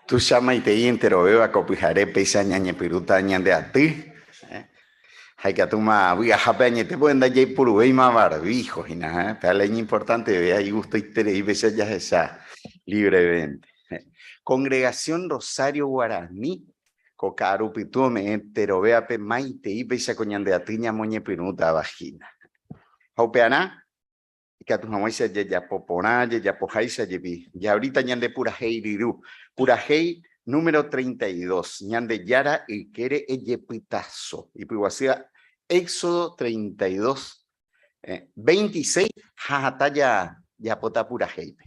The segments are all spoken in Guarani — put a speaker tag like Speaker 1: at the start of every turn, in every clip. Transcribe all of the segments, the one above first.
Speaker 1: Tuichamaitei enterovéva ko pyhare péicha ñañepyrũta ñande aty. Ha ikatúma vy'ahápe añete porque ndajaipuruvéima barbijo hína, péva la iñimportanteve ha igustoiterei péicha jahecha libremente. Congregación Rosario Guarani ko ka'arupytũ ome'ẽ enterovévape maitei péicha ko ñande aty ñamoñepyrũtava hína. Ha upearã Ikatu hag̃uáicha jajapo porã, jajapoháicha jepi. Jaavríta ñande purahéi ryru. Purahéi número 32, Ñandejára ykére ejepytaso. Ipyguasýva Éxodo 32, 26 ha hatã jajapóta purahéipe.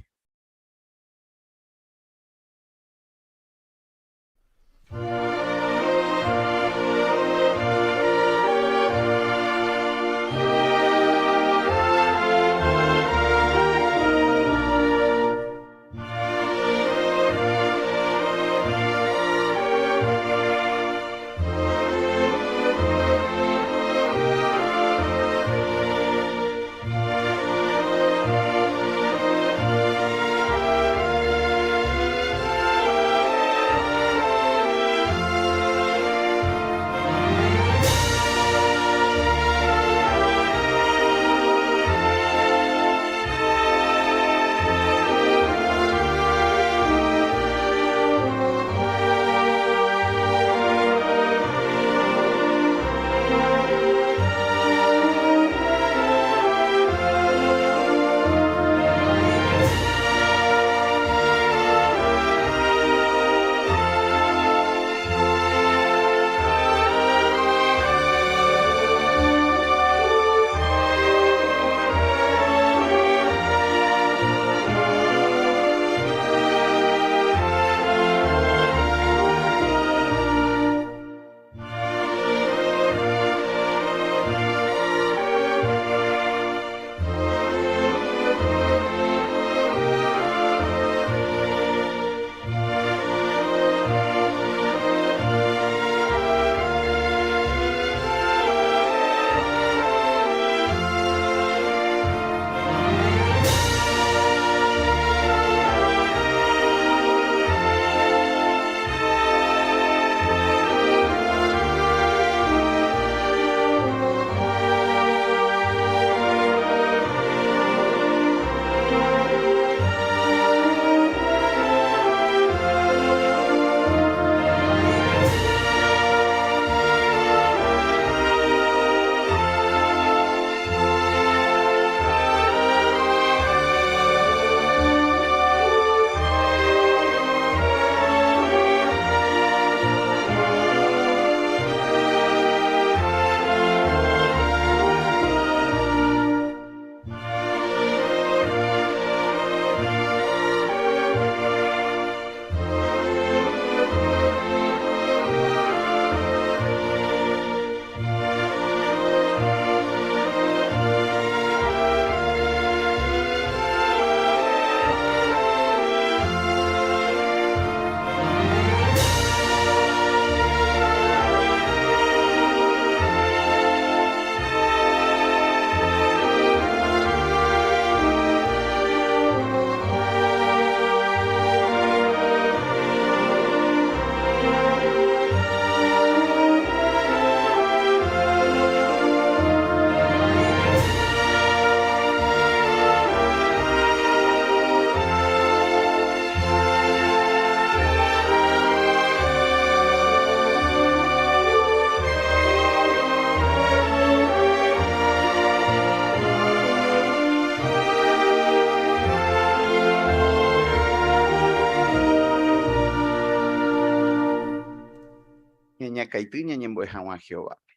Speaker 1: Ñañakãity ñañembo'e hag̃ua Jehovápe.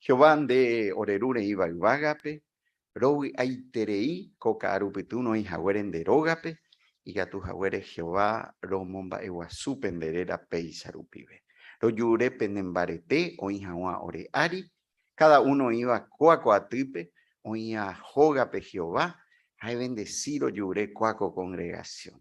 Speaker 1: Jehová, nde ore Ru reĩva yvágape, rovy'aiterei ko ka'arupytũ roĩ haguére nde rógape, ikatu haguére Jehová romomba'eguasu pende réra péicha rupive. Rojure pene mbarete oĩ hag̃ua ore ári, káda uno oĩva kóa ko atýpe, oĩva hógape Jehová, ha evendesi rojure kóa ko kongregasión.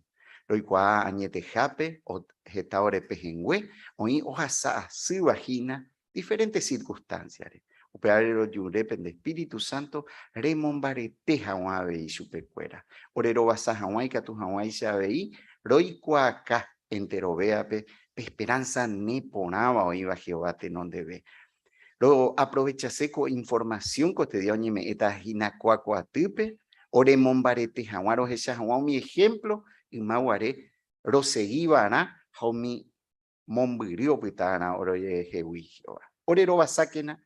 Speaker 1: Roikuaa añetehápe heta ore pehẽngue oĩ ohasa asýva hína diferente circunstancia-re. Upévare rojure pende Espíritu Santo remombarete haguã avei chupekuéra, ore rovasa haguã ikatu haguãicha avei roikuaaka. enterovéape pe esperánsa neporãva oĩva Jehová tenondeve. Roaprovechase ko informasión kostedía oñeme'ẽta hína ko akuatýpe oremombarete hag̃ua rohecha hag̃ua umi ehémplo yma guare rosegi va'erã ha umi mombyry opyta va'erã orejehegui Jehová. Ore rovasákena,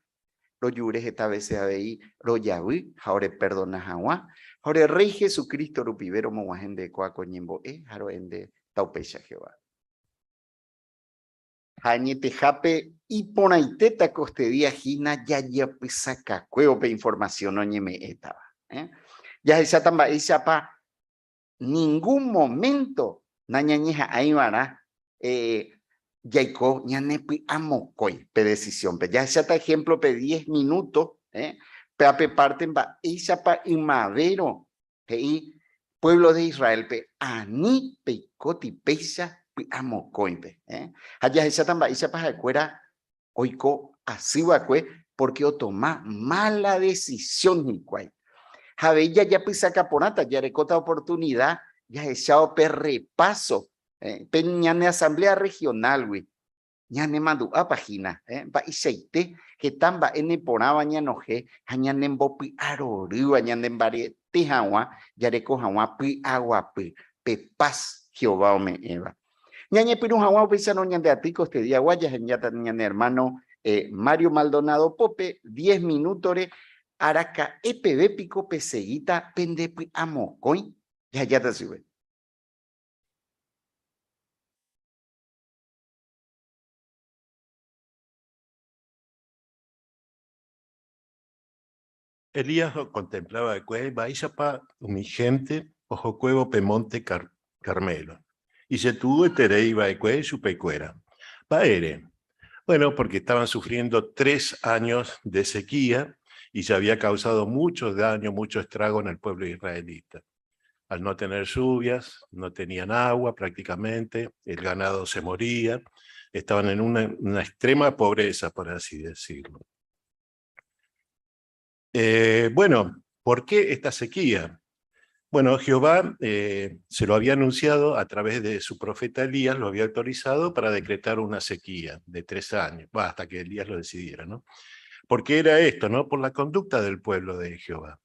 Speaker 1: rojure heta vése avei rojavy ha oreperdona hag̃ua, ha ore Rréi Jesucristo rupive romog̃uahẽ nde kóa ko ñembo'e ha ro'e nde taupéicha Jehová. Ha añetehápe iporãitéta kostedía hína jajapysakakuévo pe informasión oñeme'ẽtava. Jahecháta mba'éichapa ningún momento nañañeha'ãiva'erã jaiko ñanepy'amokõi pe decisión-pe. Jahecháta ejemplo pe diez minuto, péva pe parte mba'éichapa ymavérõ he'i pueblo de Israel-pe ani peikóti péicha py'amokõipe. Ha jahecháta mba'éichapa ha'ekuéra oiko asy va'ekue pórke otoma mala desisión hikuái. Ha avei jajapysaka porãta, jarekóta oportunida jahechávo pe rrepáso pe ñane asambléa rrehionálgui. Ñanemandu'ápa hína mba'eichaite heta mba'e neporãva ñanohẽ ha ñanembopy'arorýva ñanembarete hag̃ua jareko hag̃ua py'aguapy, pe paz Jehová ome'ẽva. Ñañepyrũ hag̃ua upéicharõ ñande aty kostediagua jahejáta ñane ermáno Mario Maldonado pópe diez minútore, araka'e peve piko pesegíta pendepy'amokõi? Jahejáta chupe.
Speaker 2: Elías okontempla va'ekue mba'éichapa umi hénte ohokuévo pe mónte Carmelo. Ijetu'ueterei va'ekue chupekuéra. Mba'ére? Bueno, porque estaban sufriendo tres años de sequía y ya había causado mucho daño, mucho estrago en el pueblo israelita. Al no tener lluvias, no tenían agua prácticamente, el ganado se moría, estaban en una, una extrema pobreza, por así decirlo. Eh, bueno, ¿por qué esta sequía? Bueno, Jehová eh, se lo había anunciado a través de su profeta Elías, lo había autorizado para decretar una sequía de tres años, hasta que Elías lo decidiera, ¿no? ¿Por qué era esto, no? Por la conducta del pueblo de Jehová.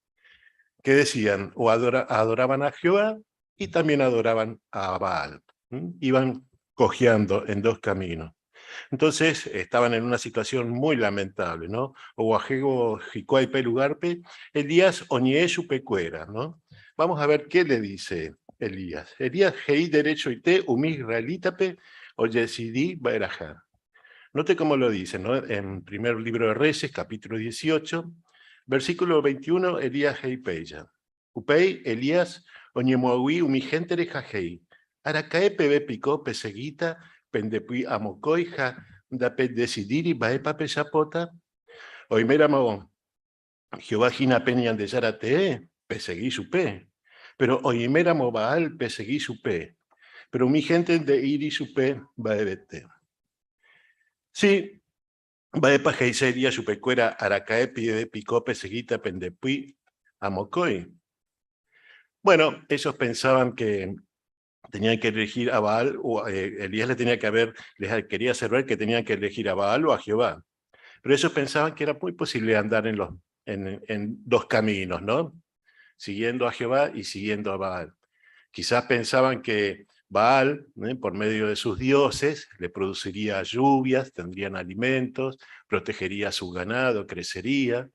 Speaker 2: Que decían, o adoraban a Jehová y también adoraban a Baal. Iban cojeando en dos caminos. Entonces estaban en una situación muy lamentable, ¿no? Oguajego Jicuaipe lugarpe, Elías oñe pecuera, ¿no? Vamos a ver qué le dice Elías. Elías he'i derecho ite umi israelítape ojedecidí va'erãha. Note cómo lo dice, ¿no? En primer libro de Reyes, capítulo 18, versículo 21, Elías he'i péicha. Upéi Elías oñemoag̃ui umi héntere ha he'i, Araka'e peve piko pesegíta pendepy'amokõi ha ndapedesidíri mba'épa pejapóta? Oiméramo Jehová hína pe Ñandejára tee, pesegi chupe. Péro oiméramo Baal, pesegi chupe. Péro umi hénte nde'íri chupe mba'evete. Si, Mba'épa he'ise Elías chupekuéra araka'e peve piko pesegíta pende py a mokõi? Bueno, ellos pensaban que tenían que elegir a Baal, o eh, Elías le tenía que haber, les quería hacer ver que tenían que elegir a Baal o a Jehová. Pero ellos pensaban que era muy posible andar en, los, en, en dos caminos, ¿no? Siguiendo a Jehová y siguiendo a Baal. Quizás pensaban que Baal, ¿eh? por medio de sus dioses, le produciría lluvias, tendrían alimentos, protegería su ganado, crecería.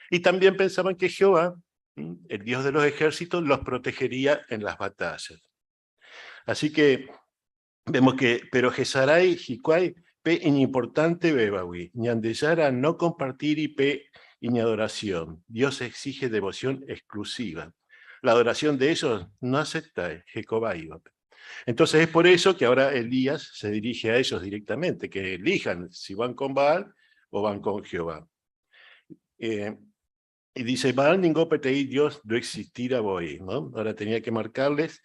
Speaker 2: Y también pensaban que Jehová, el Dios de los ejércitos, los protegería en las batallas. Así que vemos que, pero Jesarai, Jicuay, pe inimportante bebagui, ñandejara no compartir y pe adoración. Dios exige devoción exclusiva. La adoración de ellos no acepta Jehová. Entonces es por eso que ahora Elías se dirige a ellos directamente, que elijan si van con Baal o van con Jehová. Eh, y dice, Baal ningo petei Dios no existira voy, ¿no? Ahora tenía que marcarles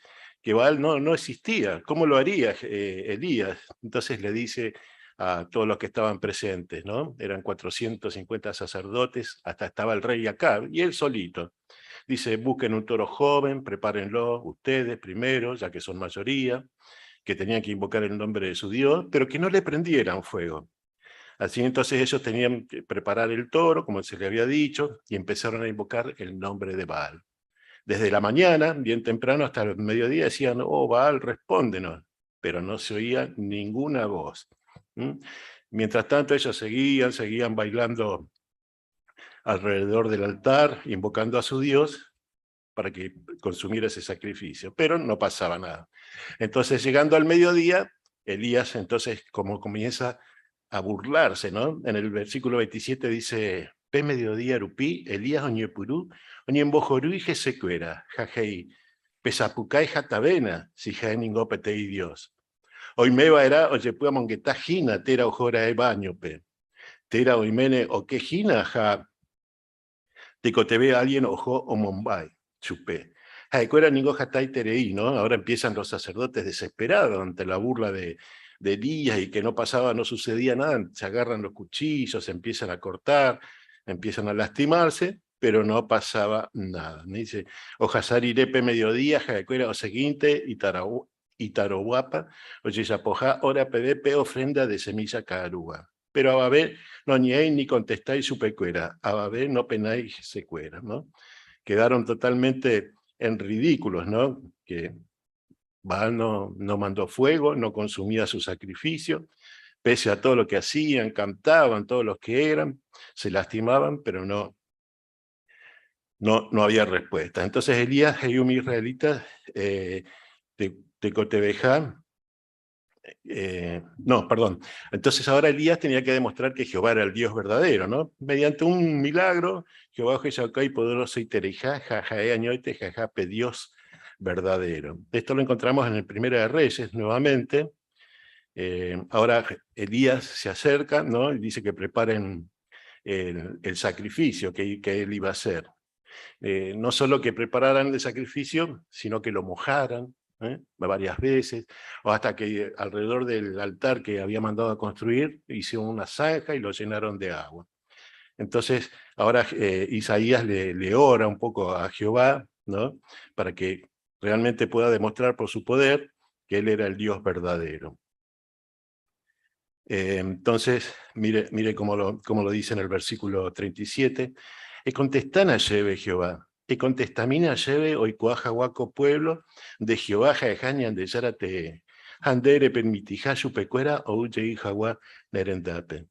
Speaker 2: que Baal no, no existía. ¿Cómo lo haría eh, Elías? Entonces le dice a todos los que estaban presentes, ¿no? Eran 450 sacerdotes, hasta estaba el rey acá, y él solito. Dice, busquen un toro joven, prepárenlo ustedes primero, ya que son mayoría. que tenían que invocar el nombre de su Dios, pero que no le prendieran fuego. Así entonces ellos tenían que preparar el toro, como se le había dicho, y empezaron a invocar el nombre de Baal. Desde la mañana, bien temprano hasta el mediodía, decían, oh Baal, respóndenos, pero no se oía ninguna voz. Mientras tanto ellos seguían, seguían bailando alrededor del altar, invocando a su Dios para que consumiera ese sacrificio, pero no pasaba nada. Entonces, llegando al mediodía, Elías entonces como comienza a burlarse, ¿no? En el versículo 27 dice, Pe mediodía rupi, Elías oñepurú, oñembojoru y jesecuera, jajei, pesapucay jatavena, si jae petei Dios. Oimeba era oyepua monguetá jina, tera ojora e baño pe. Tera oimene o que jina ja Ticotebe alguien ojo o Mumbai, chupé. Jaecuera ningo jatay tereí, ¿no? Ahora empiezan los sacerdotes desesperados ante la burla de Elías y que no pasaba, no sucedía nada, se agarran los cuchillos, se empiezan a cortar, empiezan a lastimarse, pero no pasaba nada. Dice, Ojazar irepe mediodía, jaecuera o seguinte, y taroguapa, oyesapoja, ora pdp, ofrenda de semilla carúa. Pero a Babel no ñeéis ni contestáis su pecuera, a Babel no penáis secuera, ¿no? Quedaron totalmente en ridículos, ¿no? Que Baal no, no mandó fuego, no consumía su sacrificio, pese a todo lo que hacían, cantaban, todos los que eran, se lastimaban, pero no, no, no había respuesta. Entonces Elías, un israelita de, de Cotebejá, no, perdón. Entonces ahora Elías tenía que demostrar que Jehová era el Dios verdadero, ¿no? Mediante un milagro, Jehová y poderoso y tereja, jajae añoite, jajape, Dios verdadero. Esto lo encontramos en el Primera de Reyes, nuevamente. Ahora Elías se acerca, ¿no? Y dice que preparen el sacrificio que él iba a hacer. No solo que prepararan el sacrificio, sino que lo mojaran, ¿eh? varias veces, o hasta que alrededor del altar que había mandado a construir, hicieron una zanja y lo llenaron de agua. Entonces, ahora Isaías le ora un poco a Jehová, ¿no? Para que realmente pueda demostrar por su poder que él era el Dios verdadero. Entonces, mire, mire cómo lo dice en el versículo 37. E contestana lleve Jehová, e contestamina lleve oikuaja huaco pueblo de Jehová jaejañan de yarate handere permitija pecuera o jagua nerendape.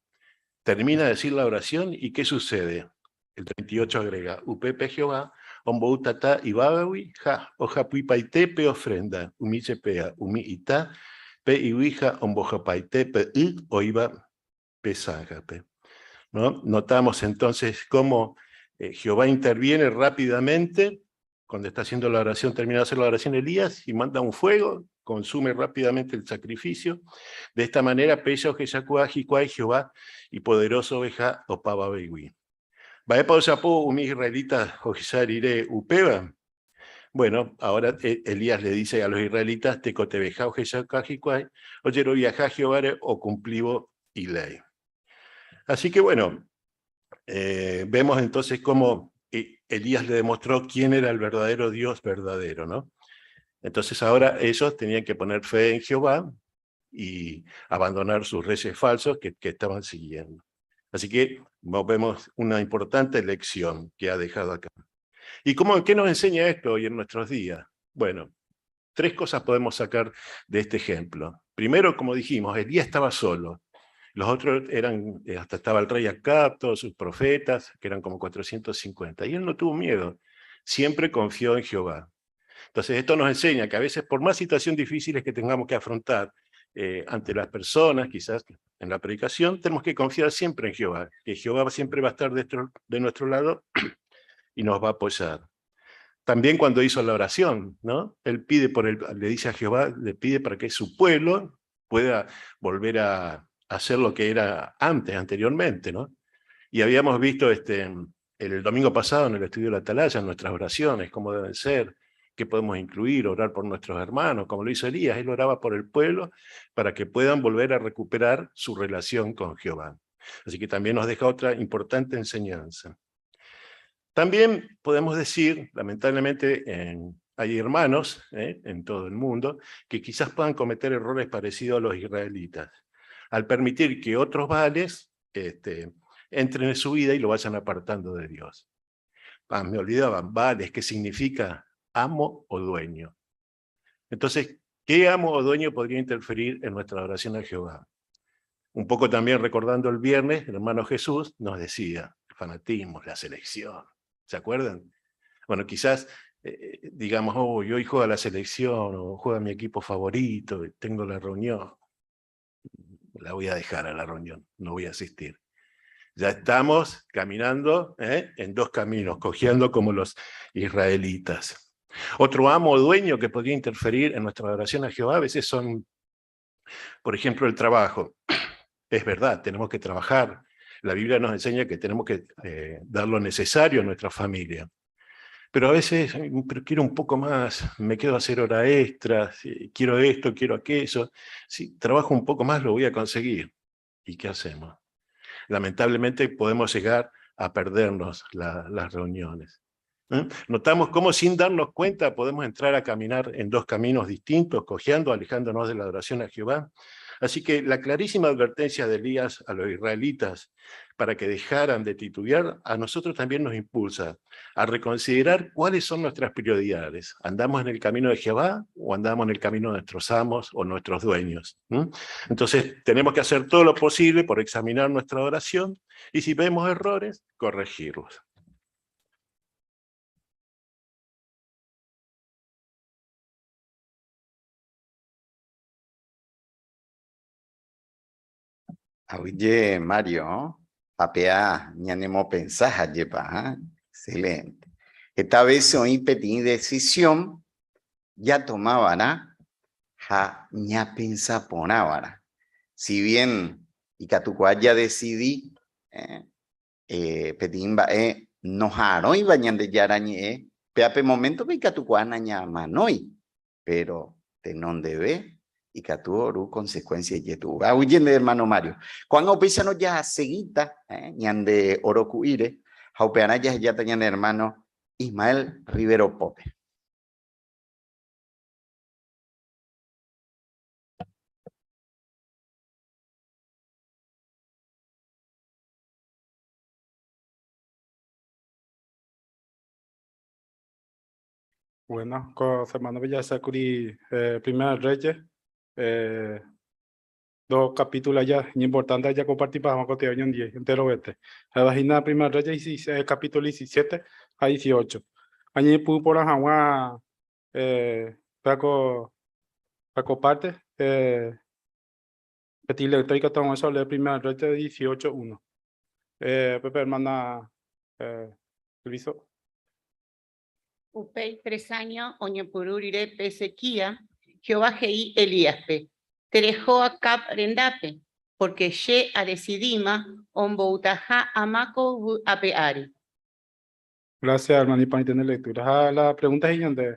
Speaker 2: Termina de decir la oración y ¿qué sucede? El 38 agrega, upepe Jehová, omboutata ibagawi, ja, ojapuipaite ofrenda, umichepea, umi ita, pe iwija ombojapaite pe i oiba peságape. ¿No? Notamos entonces cómo Jehová interviene rápidamente cuando está haciendo la oración, termina de hacer la oración Elías y manda un fuego, consume rápidamente el sacrificio. De esta manera, Pesha Jicuay Jehová y poderoso oveja opaba beigui. Vaepa osapo umi israelita ojizar upeba. Bueno, ahora Elías le dice a los israelitas, tecotebeja ojesacuá oyero viaja Jehová o cumplivo y ley. Así que bueno, vemos entonces cómo Elías le demostró quién era el verdadero Dios verdadero, ¿no? Entonces ahora ellos tenían que poner fe en Jehová y abandonar sus reyes falsos que estaban siguiendo. Así que vemos una importante lección que ha dejado acá. ¿Y qué nos enseña esto hoy en nuestros días? Bueno, tres cosas podemos sacar de este ejemplo. Primero, como dijimos, Elías estaba solo. Los otros eran, hasta estaba el rey Acab, todos sus profetas, que eran como 450. Y él no tuvo miedo, siempre confió en Jehová. Entonces esto nos enseña que a veces por más situaciones difíciles que tengamos que afrontar ante las personas, quizás en la predicación, tenemos que confiar siempre en Jehová, que Jehová siempre va a estar de nuestro lado y nos va a apoyar. También cuando hizo la oración, ¿no? Él pide por el, le dice a Jehová, le pide para que su pueblo pueda volver a hacer lo que era antes, anteriormente, ¿no? Y habíamos visto el domingo pasado en el estudio de la Atalaya, nuestras oraciones, cómo deben ser, qué podemos incluir, orar por nuestros hermanos, como lo hizo Elías, él oraba por el pueblo para que puedan volver a recuperar su relación con Jehová. Así que también nos deja otra importante enseñanza. También podemos decir, lamentablemente, en Hay hermanos en todo el mundo que quizás puedan cometer errores parecidos a los israelitas, al permitir que otros baales entren en su vida y lo vayan apartando de Dios. Ah, me olvidaba, Baales, que significa amo o dueño. Entonces, ¿qué amo o dueño podría interferir en nuestra adoración a Jehová? Un poco también recordando el viernes, el hermano Jesús nos decía, el fanatismo, la selección, ¿se acuerdan? Bueno, quizás digamos, oh, yo hoy juego a la selección, o juego a mi equipo favorito, tengo la reunión. La voy a dejar a la reunión, no voy a asistir. Ya estamos caminando en dos caminos, cojeando como los israelitas. Otro amo o dueño que podría interferir en nuestra adoración a Jehová a veces son, por ejemplo, el trabajo. Es verdad, tenemos que trabajar. La Biblia nos enseña que tenemos que dar lo necesario a nuestra familia. Pero a veces, ay, pero quiero un poco más, me quedo a hacer hora extra, si quiero esto, quiero aquello. Si trabajo un poco más, lo voy a conseguir. ¿Y qué hacemos? Lamentablemente podemos llegar a perdernos las reuniones. Notamos cómo sin darnos cuenta podemos entrar a caminar en dos caminos distintos, cojeando, alejándonos de la adoración a Jehová. Así que la clarísima advertencia de Elías a los israelitas para que dejaran de titubear, a nosotros también nos impulsa a reconsiderar cuáles son nuestras prioridades. ¿Andamos en el camino de Jehová o andamos en el camino de nuestros amos o nuestros dueños? Entonces tenemos que hacer todo lo posible por examinar nuestra adoración y si vemos errores, corregirlos.
Speaker 1: Oye, Mario, apea ñanemo pensaja yepa, ¿eh? Excelente. Esta vez hoy pedí decisión ya tomaba, ja ña pensa ponábara. Si bien y catucua ya decidí pedí mbae no jaroi bañan de yarañe, peape momento que catucua na ña manoi, pero tenon debe y catu oru consecuencia y tu. Ah, huyendo, hermano Mario. Cuando no ya seguita ñande orokuire, jaupeana ya ya tenían hermano Ismael Rivero Pope.
Speaker 3: Bueno, con hermano Villasacuri Primera Reyes, dos capítulos ya importantes ya compartí para contigo hoy en día, entero vete. La vagina Primera Reyes, capítulo 17 a 18. Allí pudo por agua Paco, Paco parte petit lector y que estamos a leer Primera Reyes 18, 1. Pepe, hermana Luiso.
Speaker 4: Upei 3 años, oñepururire pesequía, Jehová Gei Elíaspe, Terejoa cap rendape, porque ye a decidima, omboutaja amako bu apeari.
Speaker 3: Gracias, hermanita, para tener lectura. Ah, la pregunta es donde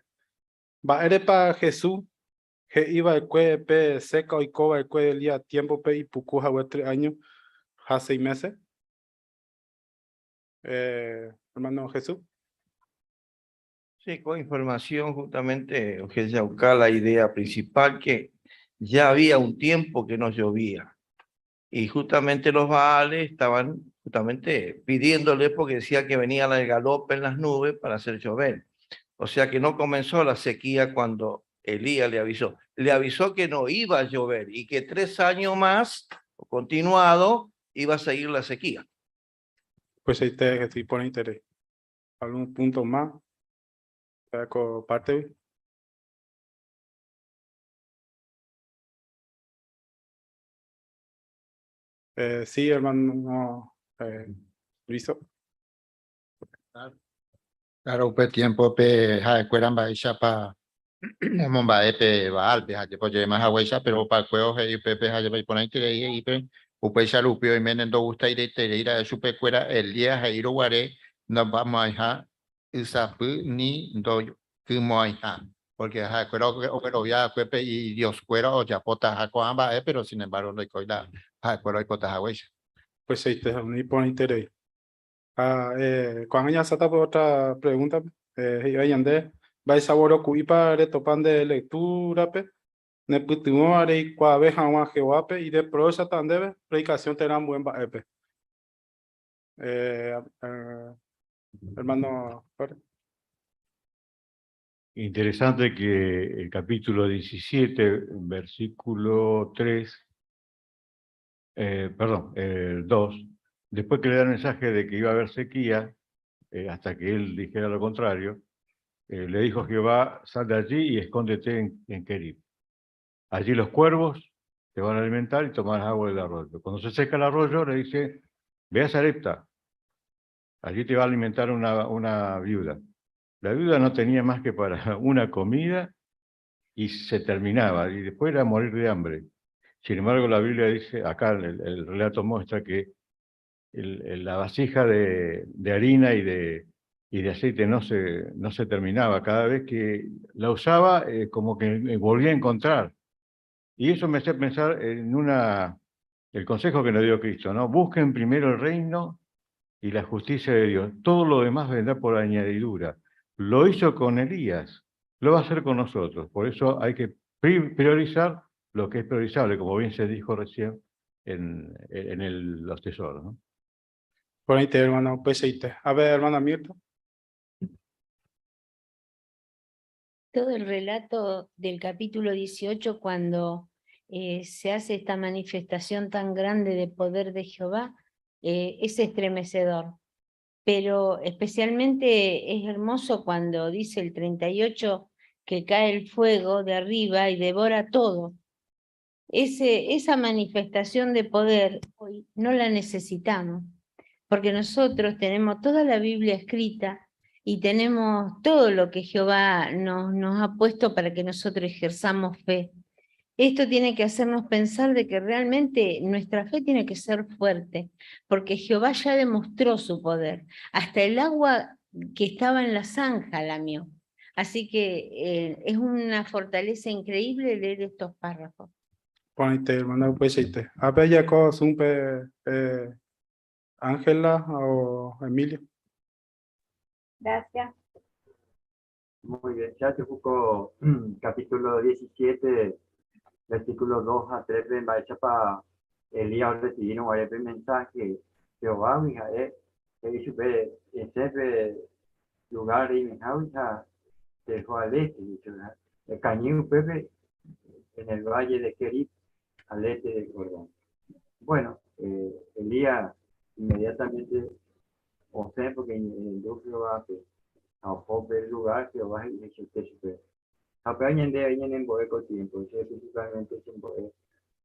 Speaker 3: va erepa Jesús, que iba el cue pe seca y coba el cue el día tiempo pe y pucuja 3 años, a 6 meses. Hermano Jesús.
Speaker 5: Sí, con información justamente, Ojeyauca, la idea principal que ya había un tiempo que no llovía. Y justamente los Baales estaban justamente pidiéndole porque decía que venía el galope en las nubes para hacer llover. O sea que no comenzó la sequía cuando Elías le avisó. Le avisó que no iba a llover y que 3 años más, continuado, iba a seguir la sequía.
Speaker 3: Pues ahí te estoy por interés. ¿Algún punto más? Parte. Sí, hermano Luiso.
Speaker 6: Claro, pues tiempo pe ja escuela ba pa como ba pe ba pe ja pues más agua pero pa cueo y pe pe ja y por ahí te y pe upe salupio y menen do gusta ir te ir a su pe cuera el día jairo guare no vamos a dejar isapu ni do kumo a porque ja escuela o pero ya cuepe y Dios cuera o ya pota ja coamba pero sin embargo no hay coila ja escuela y pota ja
Speaker 3: Pues sí, te ni por interés. Ah cuando ya salta por otra pregunta, yo ahí andé, Mba'eichagua retopa nde lectura-pe, nepytyvõva reikuaave hag̃ua Jehovápe ideprovéchata ndéve predicación térã ambue mba'épe. Hermano Jorge.
Speaker 7: Interesante que el capítulo 17, versículo 3, perdón, el 2, después que le da el mensaje de que iba a haber sequía, hasta que él dijera lo contrario, le dijo Jehová, sal de allí y escóndete en Querit. Allí los cuervos te van a alimentar y tomarás agua del arroyo. Cuando se seca el arroyo, le dice, ve a Sarepta, allí te va a alimentar una viuda. La viuda no tenía más que para una comida y se terminaba, y después era morir de hambre. Sin embargo, la Biblia dice, acá el relato muestra que la vasija de harina y de aceite no se terminaba. Cada vez que la usaba, como que volvía a encontrar. Y eso me hace pensar en el consejo que nos dio Cristo, ¿no? Busquen primero el reino y la justicia de Dios. Todo lo demás vendrá por añadidura. Lo hizo con Elías, lo va a hacer con nosotros. Por eso hay que priorizar lo que es priorizable, como bien se dijo recién en los tesoros, ¿no?
Speaker 3: Por ahí te, hermano, pues ahí te. A ver, hermana Mirta.
Speaker 8: Todo el relato del capítulo 18, cuando se hace esta manifestación tan grande de poder de Jehová, es estremecedor. Pero especialmente es hermoso cuando dice el 38 que cae el fuego de arriba y devora todo. Esa manifestación de poder hoy no la necesitamos, porque nosotros tenemos toda la Biblia escrita y tenemos todo lo que Jehová nos ha puesto para que nosotros ejerzamos fe. Esto tiene que hacernos pensar de que realmente nuestra fe tiene que ser fuerte, porque Jehová ya demostró su poder. Hasta el agua que estaba en la zanja lamió. Así que es una fortaleza increíble leer estos párrafos.
Speaker 3: Ponete, hermano, pues, sí, te. A ver, ya con Zumpe Ángela o Emilio.
Speaker 9: Gracias.
Speaker 10: Muy bien, ya te busco capítulo 17, versículo 2 a 3, de Mba'éichapa Elías recibió un breve mensaje. Jehová, hija, dice, ve, ese lugar y mi hija, dejó al este, dice, ¿verdad? El cañón Pepe en el valle de Querit, al este del Jordán. Bueno, Elías inmediatamente, o sea, porque en el Jehová, que a Jope el lugar, Jehová y el Jehová. A pe añade ahí en el boeco tiempo, eso es principalmente en boeco.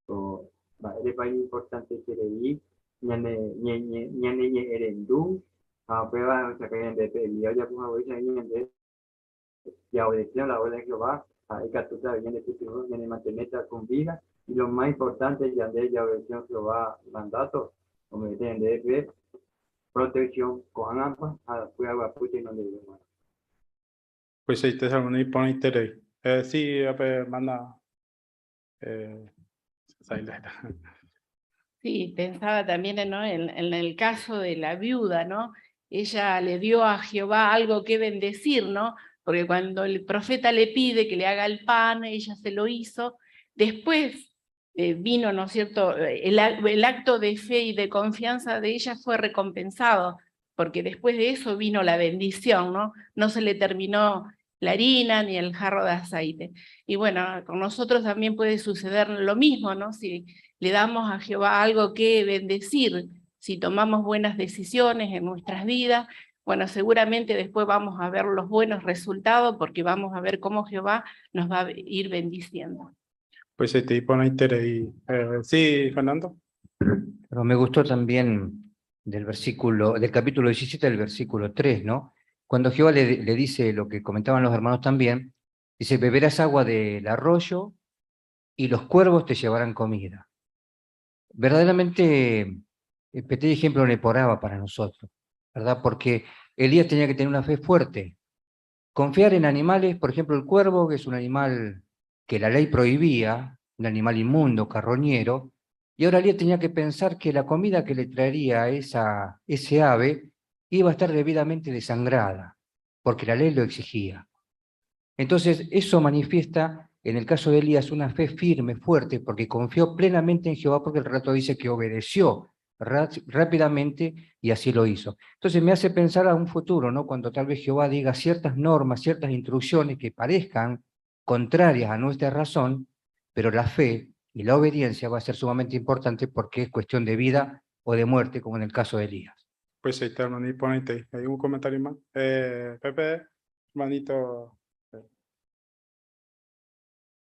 Speaker 10: O, va, el país importante que leí, ñane, ñe, ñe, ñane, ñe, erendú, a pe va, o sea, que en de pe, Elías ya puso a oír, ahí en de, ya obedeció la voz de Jehová, ahí que tú sabes, ñane, tú, ñane, manteneta con vida, y lo más importante, ya de ya obedeció Jehová mandato, como dicen de pe, protección con agua, a la agua puta y no le digo más.
Speaker 3: Pues ahí te salgo, ni pone interés. Sí, a ver, manda.
Speaker 11: Sí, pensaba también, ¿no? en el caso de la viuda, ¿no? Ella le dio a Jehová algo que bendecir, ¿no? Porque cuando el profeta le pide que le haga el pan, ella se lo hizo. Después vino, ¿no es cierto?, el acto de fe y de confianza de ella fue recompensado, porque después de eso vino la bendición, ¿no? No se le terminó la harina ni el jarro de aceite. Y bueno, con nosotros también puede suceder lo mismo, ¿no? Si le damos a Jehová algo que bendecir, si tomamos buenas decisiones en nuestras vidas, bueno, seguramente después vamos a ver los buenos resultados, porque vamos a ver cómo Jehová nos va a ir bendiciendo.
Speaker 3: Pues sí, te pone interés y sí, Fernando.
Speaker 12: Pero me gustó también del capítulo 17 al versículo 3, ¿no? Cuando Jehová le dice lo que comentaban los hermanos también, dice, beberás agua del arroyo y los cuervos te llevarán comida. Verdaderamente, el pequeño ejemplo neporaba para nosotros, ¿verdad? Porque Elías tenía que tener una fe fuerte. Confiar en animales, por ejemplo, el cuervo, que es un animal que la ley prohibía, un animal inmundo, carroñero, y ahora Elías tenía que pensar que la comida que le traería ese ave iba a estar debidamente desangrada, porque la ley lo exigía. Entonces, eso manifiesta, en el caso de Elías, una fe firme, fuerte, porque confió plenamente en Jehová, porque el relato dice que obedeció rápidamente y así lo hizo. Entonces me hace pensar a un futuro, ¿no? Cuando tal vez Jehová diga ciertas normas, ciertas instrucciones que parezcan contrarias a nuestra razón, pero la fe y la obediencia va a ser sumamente importante porque es cuestión de vida o de muerte, como en el caso de Elías.
Speaker 3: Pues ahí está, hermanito, ¿Hay un comentario más? Eh, Pepe, hermanito. Eh,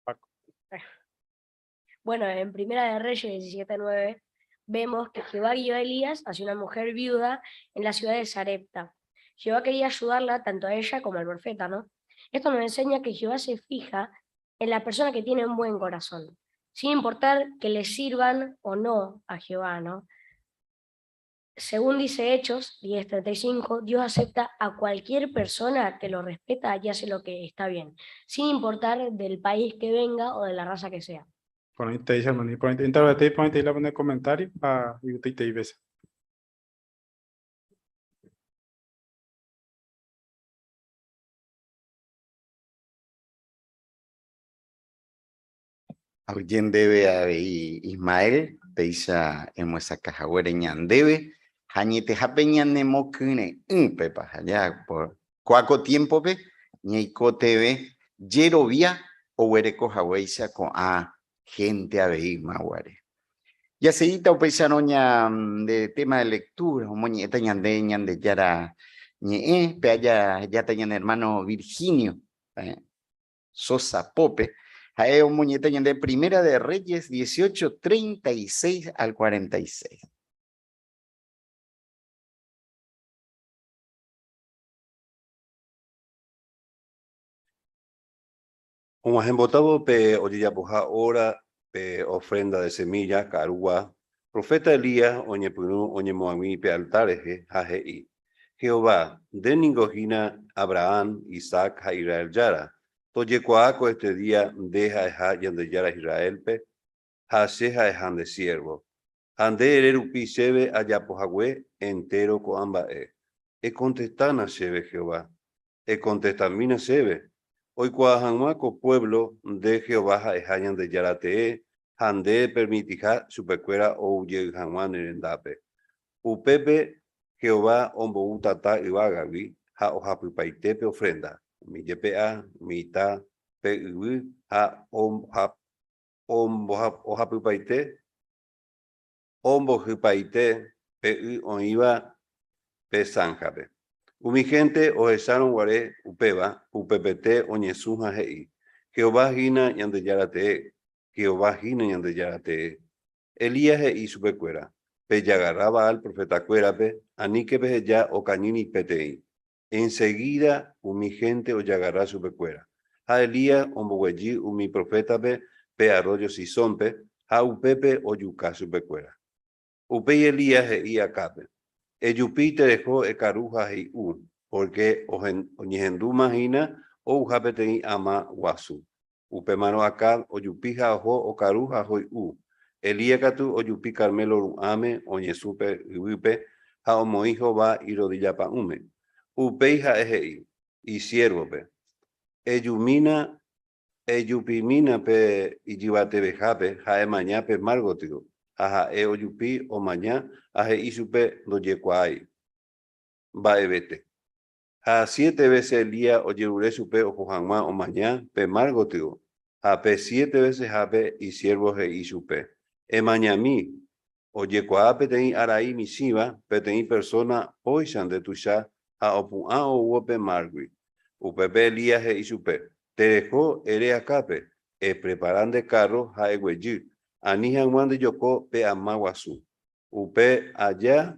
Speaker 9: Paco. Bueno, en Primera de Reyes 17.9 vemos que Jehová guió a Elías hacia una mujer viuda en la ciudad de Sarepta. Jehová quería ayudarla tanto a ella como al profeta, ¿no? Esto nos enseña que Jehová se fija en la persona que tiene un buen corazón, sin importar que le sirvan o no a Jehová, ¿no? Según dice Hechos 10:35, Dios acepta a cualquier persona que lo respeta y hace lo que está bien, sin importar del país que venga o de la raza que sea.
Speaker 3: Comentario a
Speaker 1: Aguyje ndéve avei Ismael, péicha emyesakãhaguére ñandéve ha añetehápe ñanemokyre'ỹ pépa ja por kóa ko tiémpope ñaikotevẽ jerovia oguereko haguéicha ko'ã hénte avei ymaguare. Jaseguíta upéicharõ ñande tema de lectura, omoñe'ẽta ñande Ñandejára ñe'ẽ, pe ajahejáta ñane hermano Virginio. Sosa Pope, ha'e omoñe'ẽta ñande Primera de Reyes 18, 36 al 46.
Speaker 2: Og̃uahẽmbotávo pe ojejapoha óra pe ofrenda de semilla ka'arugua, proféta Elías oñepyrũ oñemoag̃ui pe altár rehe ha he'i, Jehová, nde ningo hína Abrahán, Isaac ha Israel Jára, tojekuaa ko este día nde ha'eha Ñandejára Israélpe ha che ha'eha nde siérvo. Ha nde ere rupi chéve ajapo hague entéro ko'ã mba'e. Ekontestána chéve Jehová, Ekontestamína chéve, oikuaa hag̃ua ko puévlo nde Jehová ha'eha Ñandejára tee ha nde epermitiha chupekuéra ou jey hag̃ua ne rendápe. Upépe Jehová ombou tata yvágagui ha ohapypaite pe ofrénda, umi jepe'a, umi ita, pe yvy ha ohapypaite ombohypaite pe y oĩva pe sánhape. Umi hénte ohechárõ guare upéva, upepete oñesũ ha he'i, Jehová hína Ñandejára tee! Jehová hína Ñandejára tee! Elías he'i chupekuéra, Pejagarra Baal profetakuérape, aníke peheja okañy ni peteĩ. Ensegída umi hénte ojagarra chupekuéra. Ha Elías omboguejy umi profétape pe arrójo Cisónpe ha upépe ojuka chupekuéra. Upéi Elías he'i Acábpe, Ejupi tereho ekaru ha hey'u, pórke oñehendúma hína ouha peteĩ ama guasu. Upémarõ Acab ojupi ha oho okaru ha hoy'u. Elías katu ojupi Carmelo ru'ãme oñesũ pe yvýpe ha omoĩ hova irodilla pa'ũme. Upéi ha'e he'i isiérvope, Ejumína, ejupimína pe ijyvatevehápe ha emaña pe mar gotyo. Ha ha'e ojupi omaña ha he'i chupe ndojekuaái mba'evete. Ha siete vése Elías ojerure chupe oho hag̃ua omaña pe mar gotyo, ha pe siete vesehápe isiérvo he'i chupe, Emañami! Ojekuaa peteĩ arai michĩva peteĩ persóna póichante tuicha ha opu'ã oúvo pe márgui. Upépe Elías he'i chupe, Tereho ere akápe, eprepara nde kárro ha eguejy, ani hag̃ua ndejoko pe ama guasu. Upe aja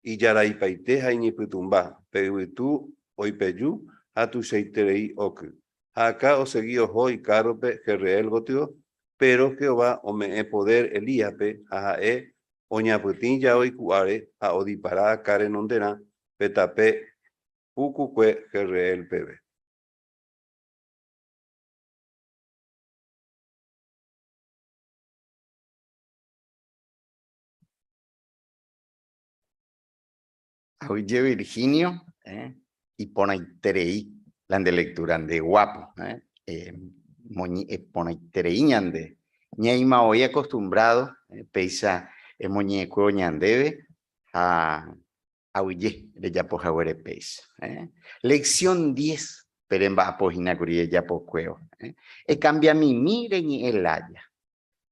Speaker 2: Ijaraipaite ha iñypytũmba, pe yvytu oipeju ha tuichaiterei oky. Ha Acab osegi oho ikárrope Jezreel gotyo, péro Jehová ome'ẽ podér Elíaspe ha ha'e oñapytĩ jao iku'áre ha odipara Acab renonderã pe tape pukukue Jezreel peve.
Speaker 1: Aguyje Virginio, eh, iporãiterei. La nde lectura nde guapo, eh? Eh, moñe'ẽ porãiterei ñande. Ñaĩma voi acostumbrado, eh, péicha emoñe'ẽkuévo ñandéve ha aguyje rejapo haguére péicha. Eh. Lección 10 pe remba'apo hína kuri rejapokuévo. Eh. Ekambiamimi reñe'ẽ lája.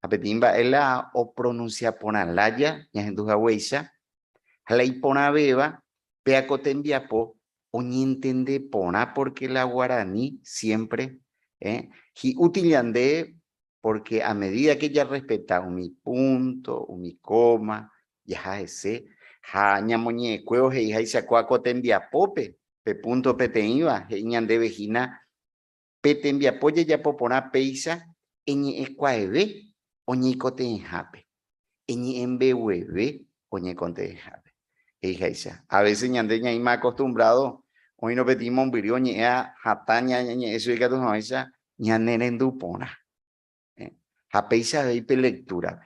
Speaker 1: Ha peteĩ mba'e la opronuncia porã lája ñahendu haguéicha, ha la iporãvéva péa ko tembiapo oñentende porã porque la guarani siempre eh, hi'útil ñande porque a medida que jarrespeta umi punto, umi coma, jaha hese ha ñamoñe'ẽkuévo he'iháicha kóa ko tembiapópe, pe punto peteĩva he'i ñandéve hína pe tembiapo jajapo porã péicha eñe'ẽkuaeve oñeikotevẽhápe, eñe'ẽmbegueve oñeikotevẽhápe. He'iháicha, a veces ñande ñaĩma acostumbrado oĩrõ peteĩ mombyry oñe'ẽva hatã ñañe'ẽ chugui ikatu hag̃uáicha ñanerendu porã. Ha péicha avei pe lectura-pe.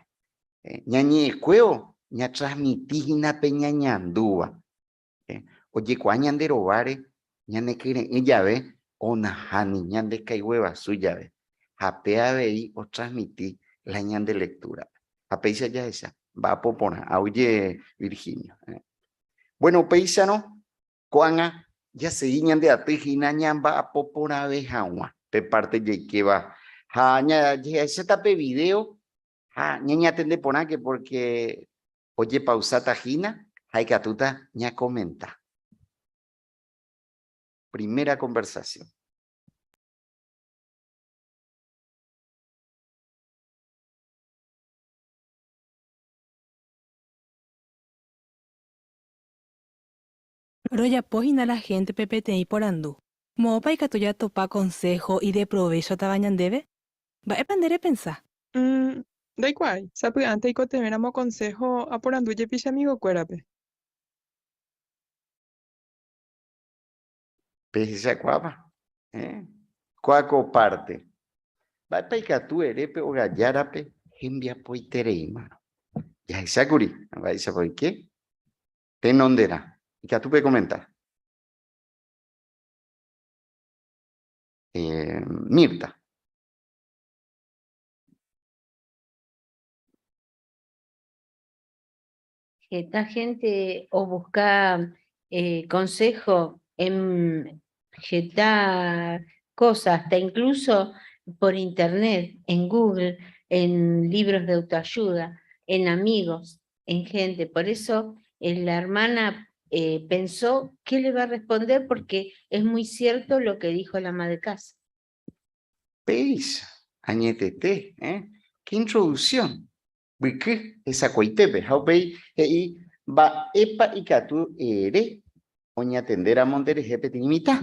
Speaker 1: Ñañe'ẽkuévo ñatransmiti hína pe ñañandúva. Ojekuaa ñande rováre ñanekyre'ỹ jave onaháni ñande kaiguevasu jave, ha pe avei otransmiti la ñande lectura-pe. Ha péicha jahecha, mba'apo porã. Aguyje Virginio. Bueno, upéicharõ, ko'ág̃a jasegi ñande aty hína ñamba'apo porãve hag̃ua pe parte jaikéva ha jahecháta pe video ha ñañatende porãke porque Ojepausáta hína ha ikatúta ñakomenta. Primera conversación.
Speaker 13: Rojapo hína la héntepe peteĩ porandu, Moõpa ikatu jatopa konsého ideprovéchotava ñandéve? Mba'épa nde repensa?
Speaker 14: Mm, ndaikuaái. Sapy'ánte aikotevẽramo konsého aporandu jepi che amigokuérape.
Speaker 1: Pehechakuaápa? Eh? Kóa ko párte. Mba'épa ikatu ere pe ogajárape hembiapoitereímarõ? Jahechákuri mba'éichapa oike tenonderã. Ikatu pekomenta. Eh, Mirta.
Speaker 8: Heta gente obuska eh, consejo en heta cosa, hasta incluso por internet, en Google, en libros de autoayuda, en amigos, en gente. Por eso eh, la hermana eh, pensó qué le va a responder porque es muy cierto lo que dijo la ama de casa.
Speaker 1: Péicha, añetete, eh? Qué introducción! Mbyky hesakuaitépe ha upéi he'i mba'épa ikatu ere oñatendéramo nderehe peteĩ mitã.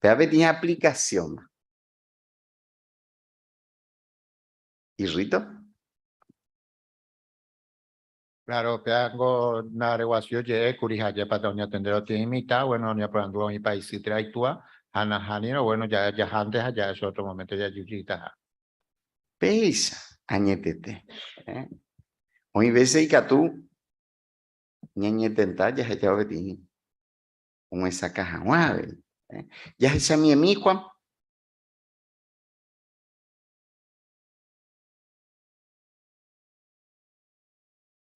Speaker 1: Péva peteĩ aplicación. Irrito?
Speaker 6: Claro, péango nareguasu oje'ékuri ha ajépa oñatendérõ peteĩ mitã, bueno, oñeporandúva umi paisy térã itúa, ha nahánirõ, bueno, jahánte ha ja'e otro momento jajujytaha.
Speaker 1: Péicha, añetete. Eh? Oĩ vése ikatu ñañetenta jahechávo peteĩ omyesakã hag̃ua avei. Eh? Jahechamiemi, Juan.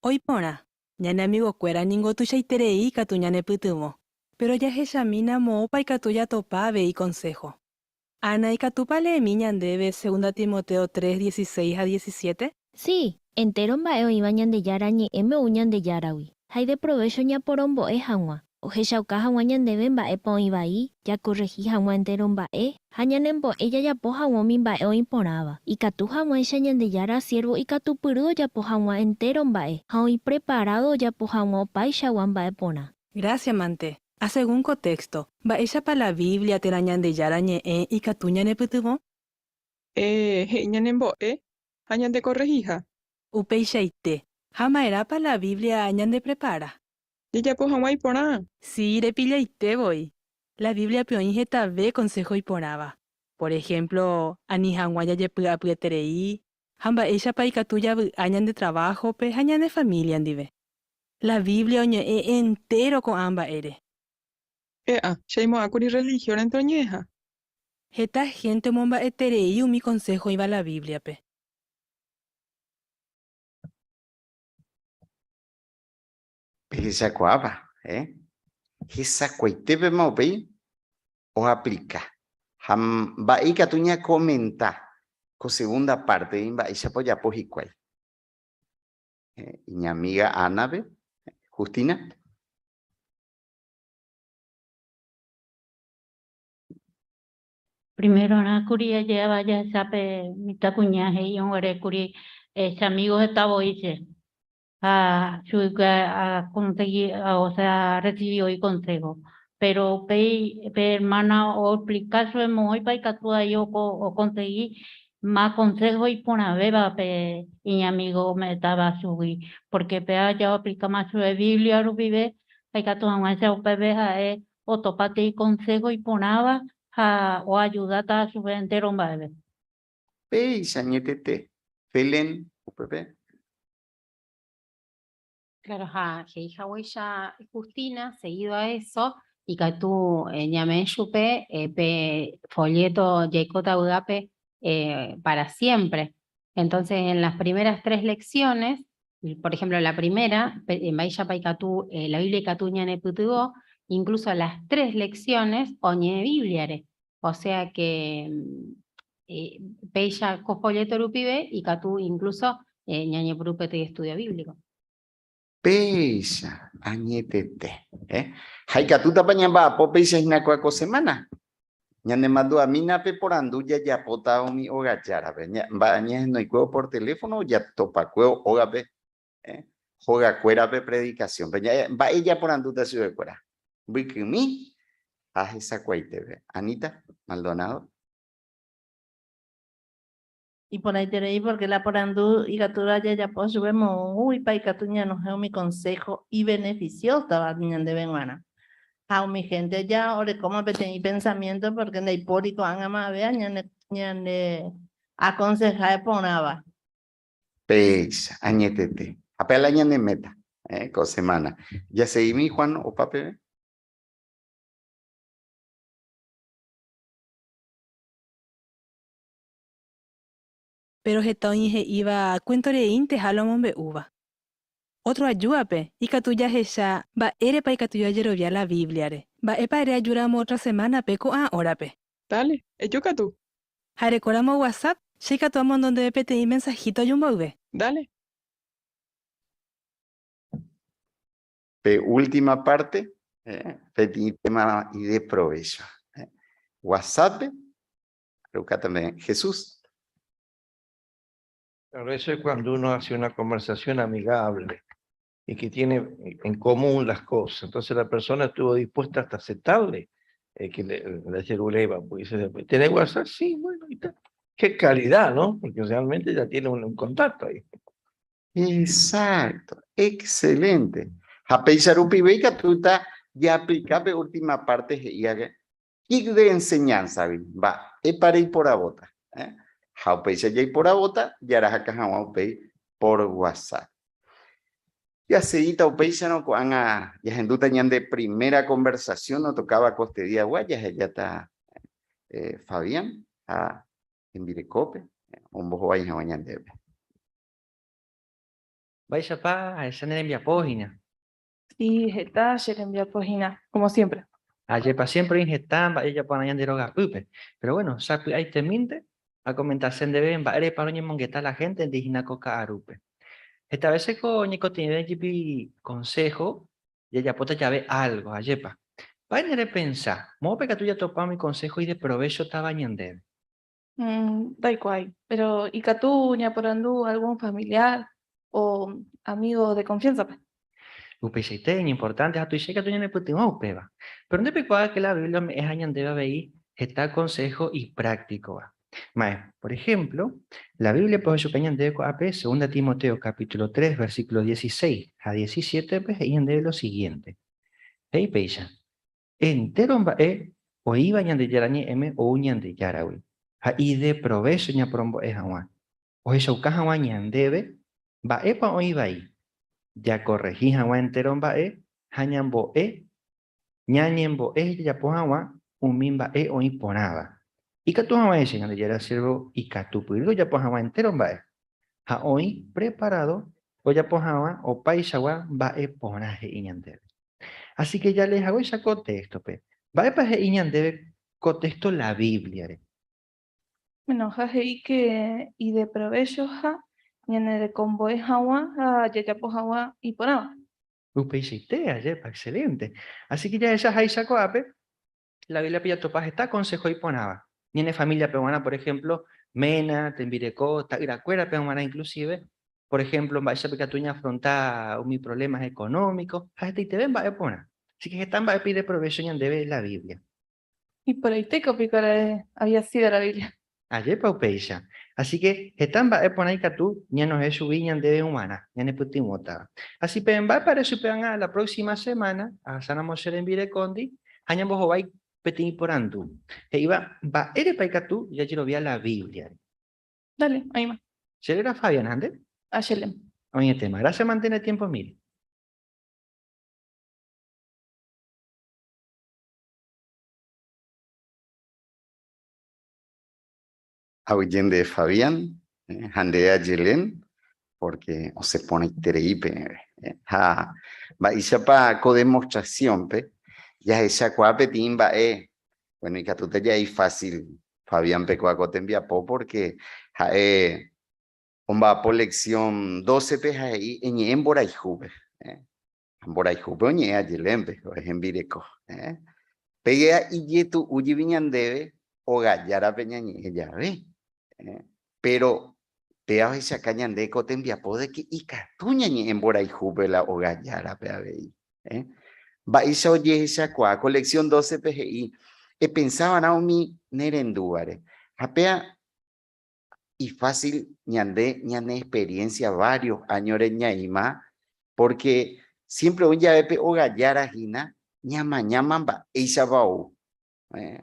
Speaker 13: Oĩ porã, ñane amigokuéra ningo tuichaiterei ikatu ñanepytyvõ, péro jahechamína moõpa ikatu jatopa avei konsého. Ana, ikatúpa leemi ñandéve Segunda Timoteo tres, dieciséis ha diecisiete?
Speaker 15: Sí, entéro mba'e oĩva Ñandejára Ñe'ẽme ou Ñandejáragui, ha ideprovécho ñaporombo'e hag̃ua, ohechauka hag̃ua ñandéve mba'épa oĩ vai, jakorrehi hag̃ua entéro mba'e, ha ñanembo'e jajapo hag̃ua umi mba'e oĩ porãva, ikatu hag̃uáicha Ñandejára siérvo ikatupyry ojapo hag̃ua entéro mba'e ha oĩ preparádo ojapo hag̃ua opaichagua mba'e porã.
Speaker 13: Grásia mante. Asegún ko téxto, mba'éichapa la Biblia térã Ñandejára Ñe'ẽ ikatu ñanepytyvõ?
Speaker 14: He'i ñanembo'e ha ñandekorrehiha.
Speaker 13: Upeichaite. Ha ma'erãpa la Biblia ñandeprepara?
Speaker 14: Jajapo hag̃ua iporã.
Speaker 13: Si, repillaite voi. La Bíbliape oĩ hetave konsého iporãva. Por ehémplo, ani hag̃ua jajepy'apyeterei, ha mba'éichapa ikatu javy'a ñande traváhope ha ñane família ndive. La Biblia oñe'ẽ entéro ko'ã mba'ére.
Speaker 14: E'a, che aimo'ãkuri religión-rente oñe'ẽha.
Speaker 13: Heta hénte omomba'eterei umi konsého oĩva la Bíbliape.
Speaker 1: Pehechakuaápa, eh? Hesakuaitépema upéi oaplika. Ha mba'e ikatu ñakomenta ko segunda parte mba'éichapa ojapo hikuái. Eh, iñamiga Ana-pe, Justina.
Speaker 16: Primerorã kuri aje'áva jahecha pe mitãkuña he'írõ guare kuri che amigo heta voi che ha chuguikuéra akonsegui osea arresivi voi consejo. Péro upéi pe ermána oexplika chupe moõipa ikatu ai okonsegi ma consejo iporãvéva pe iñamigo ome'ẽtava chugui, pórke péva ja oaplikáma chupe Biblia rupive ha ikatu hag̃uáicha upépe ha'e otopátei konsého iporãva ha oajudáta chupe entéro mba'eve.
Speaker 1: Péicha añetete, Felen, upépe.
Speaker 17: Claro, ha he'i haguéicha Justina, seguido a eso, ikatu ñame'ẽ chupe pe folleto Jaikóta vy'ápe para siempre. Entonces, en las primeras tres lecciones, por ejemplo, la primera, mba'éichapa ikatu la Biblia ikatu ñanepytyvõ, incluso las tres lecciones oñe'ẽ Bíbliare. O sea que péicha ko folleto rupive ikatu incluso ñañepyrũ peteĩ estudio bíblico.
Speaker 1: Péicha añetete. Eh? Ha ikatútapa ñamba'apo péicha hína kua ko semana? Ñanemandu'amína pe porandu jajapóta umi ogajárape. Mba'e ñahenoikuévo por teléfono o jatopakuévo ógape, eh? Hogakuérape predikasiónpe. Mba'e japorandúta chupekuéra? Mbykymi ha hesakuaitépe. Anita Maldonado.
Speaker 18: Iporãiterei porque la porandu ikatúva jajapo chupe moõguipa ikatu ñanohẽ umi consejo ibeneficiósotava ñandéve g̃uarã. Ha umi gente ja orekóma peteĩ pensamiento porque ndaipóri ko'ág̃a mave ñane aconseja iporãva.
Speaker 1: Péicha, añetete. Ha pe la ñane meta, eh, ko semana. Jaseguimi Juan opa peve.
Speaker 13: Péro heta oĩ he'íva kuénto reínteha la omombe'úva. Ótro ajúape, ikatu jahecha mba'érepa ikatu jajerovia la Bíbliare. Mba'épa ere ajúramo ótra semánape ko'ã órape?
Speaker 14: Dale, eju katu.
Speaker 13: Ha erekóramo WhatsApp, che ikatu amondo ndéve peteĩ mensahíto aju mboyve.
Speaker 14: Dale.
Speaker 1: Pe última parte, peteĩ tema ideprovécho. WhatsApp-pe, Aruka también Jesús.
Speaker 5: Claro, eso es cuando uno hace una conversación amigable y que tiene en común las cosas. Entonces la persona estuvo dispuesta hasta aceptarle que le circuleba, pues dice, ¿tenés WhatsApp? Sí, bueno, y tal. Qué calidad, ¿no? Porque realmente ya tiene un contacto ahí.
Speaker 1: Exacto, excelente. Ha péicha rupive ikatúta jaaplika pe última parte he'íva Kit de enseñanza-gui, mba'épa reiporavóta? Ha upéicha jaiporavóta jarahaka hag̃ua upéi por WhatsApp. Jaseíta upéicharõ ko'ág̃a jahendúta ñande primera conversación otokáva kostediagua jahejáta Fabián ha hembirekópe ombohovái hag̃ua ñandéve.
Speaker 19: Mba'éichapa ahecha ne rembiapo hína?
Speaker 14: Sí, heta che rembiapo hína, como siempre.
Speaker 19: Ajépa siempre oĩ heta mba'e jajaporã ñande rogapýpe. Pero bueno, sapy'aitemínte akomentase ndéve mba'érepa roñemongeta la gente ndi hína ko ka'arúpe. Heta vése ko oñekotevẽ jepi consejo jajapóta jave algo, ajépa. Mba'e nde repensa, moõpa ikatu jatopa umi consejo ideprovéchotava ñandéve?
Speaker 14: Ndaikuaái, pero ikatu ñaporandu algún familiar o amigo de confianza-pe.
Speaker 19: Upeichaite, iñimportánte ha tuicha ikatu ñanepytyvõ upéva. Péro nde peikuaa ke la Biblia ome'ẽha ñandéve avei heta konsého ipráktikova. Ma'ẽ, por ehémplo, la Bíbliape ohechuka ñandéve ko'ápe Segunda Timoteo capítulo 3, versículo 16 ha 17-pe he'i ñandéve lo siguiente. He'i péicha, Entéro mba'e oĩva Ñandejára Ñe'ẽme ou Ñandejáragui, ha ideprovécho ñaporombo'e hag̃ua, ohechauka hag̃ua ñandéve mba'épa oĩ vai, jakorrehi hag̃ua entéro mba'e ha ñambo'e Ñañembo'e jajapo hag̃ua umi mba'e oĩ porãva. Ikatu hag̃uáicha Ñandejára siervo ikatupyry ojapo hag̃ua entéro mba'e, ha oĩ preparado ojapo hag̃ua opaichagua mba'e porã he'i ñandéve. Así que jalee haguéicha ko téxtope, mba'épa he'i ñandéve ko téxto la Bíbliare?
Speaker 14: Bueno, ha he'i que ideprovechoha ñanerekombo'e hag̃ua ha jajapo hag̃ua iporãva.
Speaker 19: Upeichaite, ajépa, excelente. Así que jahechaháicha ko'ápe, la Bíbliape jatopa heta consejo iporãva. Ñane familiape g̃uarã, por ejemplo, ména, tembireko, ta'yrakuérape g̃uarã inclusive, por ejemplo, mba'éichapa ikatu ñaafronta umi problemas económicos, ha hetaiteve mba'e porã. Así que heta mba'épe ideprovecho ñandéve la Biblia.
Speaker 14: Iporãitéko piko ra'e había sido la Biblia.
Speaker 19: Ajépa upéicha. Así que heta mba'e porã ikatu ñanohẽ chugui ñandéve g̃uarã, ñanepytyvõtava. Así pe mba'épa ere chupe ág̃a la próxima semana ahasáramo che rembirekóndi ha ñambohovái peteĩ porandu he'íva mba'érepa ikatu jajerovia la Bíbliare.
Speaker 14: Dale, oĩma.
Speaker 19: Che réra Fabián, ha nde?
Speaker 14: Ashelem.
Speaker 19: Oĩetéma. Gracias mantene tiempomíre.
Speaker 1: Aguyje nde Fabián ha nde Ayelen, porque osẽ porãiterei peẽve. Ha mba'éichapa ko demostración-pe jahechakuaa peteĩ mba'e, bueno, ikatúta ja'e ifácil Fabián-pe kóa ko tembiapo porque ha'e omba'apo lección 12-pe ha he'i eñe'ẽ mborayhúpe. Mborayhúpe oñe'ẽ Ayelénpe, hembireko. Péicha ijetu'újevi ñandéve ogajárape ñañe'ẽ jave. Péro péva ohechaka ñande ko tembiapo de ke ikatu ñañe'ẽ mborayhúpe la ogajárape avei. Mba'éicha ojehechakuaa ko lección 12-pe he'i, Epensava'erã umi nerendúvare. Ha péva ifásil ñande ñane experiencia varios áñore ñaĩma, porque siempre oĩ jave pe ogajára hína ñamañáma mba'éichapa ou.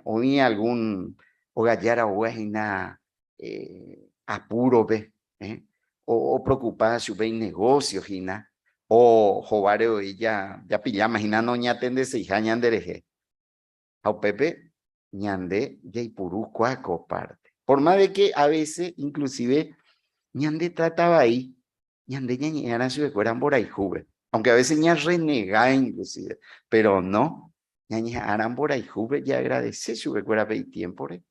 Speaker 1: Oĩ algún ogajára oúva hína apúrope, opreocupa chupe inegocio hína, o hováre oĩ japilláma hína noñatendeseiha ñanderehe. Ha upépe ñande jaipuru kua ko parte. Por más de que a veces inclusive ñande trata vai, ñande ñañe'ẽarã chupekuéra mborayhúpe. Aunque a veces ñarrenega inclusive, pero no, ñañeha'ãrã mborayhúpe jaagradece chupekuéra pe itiémpore,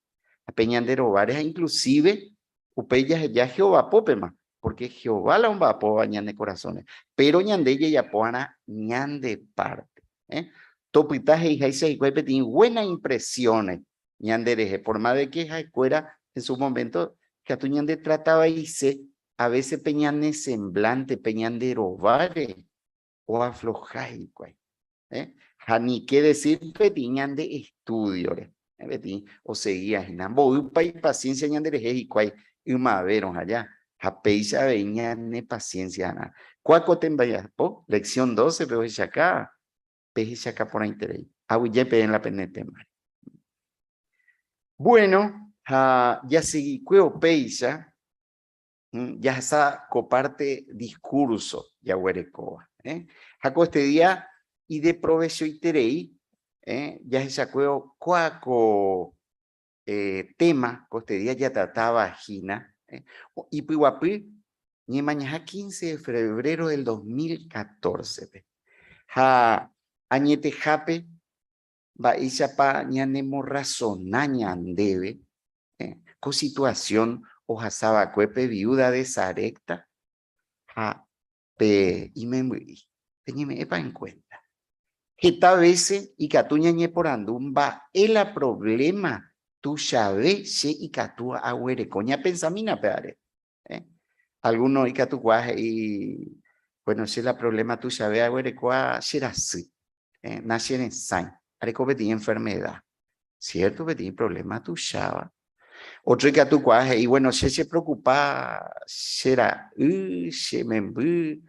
Speaker 1: ha pe ñande rováre ha inclusive upéi jaheja Jehová pópema, porque Jehová la omba'apóva ñane korasõre. Péro ñande jajapo'arã ñande parte. Eh? Topyta he'iháicha hikuái peteĩ buena impresiõre ñande rehe, por más de que ha'ekuéra en su momento ikatu ñande trata vaise, a veces pe ñane semblante, pe ñande rováre oafloja hikuái. Eh? Ha ni qué decir peteĩ ñande estudio-re, eh? Peteĩ osegía hína. Mboýpa ipaciencia ñande rehe hikuái ymavérõ aja, ha péicha avei ñane paciencia arã. Kua ko tembiapo, lección 12-pe ohechaka, pehechaka porãiterei. Aguyje peẽ la pene témare. Bueno, ha jaseguikue upéicha, jahasa ko parte discurso jaguerekóva. Eh? Ha ko este día ideprovechoiterei eh? jahechakuévo kua ko eh, tema ko este día jatratáva hína eh? ipyguapy ñemañaha 15 de febrero del 2014-pe. Ha añetehápe Mba'éichapa ñanemorrasona ñandéve ko situasión ohasa va'ekue pe viúda de Sarepta ha pe imemby'i? Peñeme'ẽpa enkuénta? Heta vése ikatu ñañeporandu mba'e la provléma tuichave che ikatu aguereko. Ñapensamína pévare. Algúno ikatukuaa he'i, Bueno, che la provléma tuichave aguerekóva che rasy. Nacheresãi, areko peteĩ enfermeda. Cierto, peteĩ problema tuicháva. Otro ikatukuaa he'i, bueno, che chepreocupa che ra'y, che memby,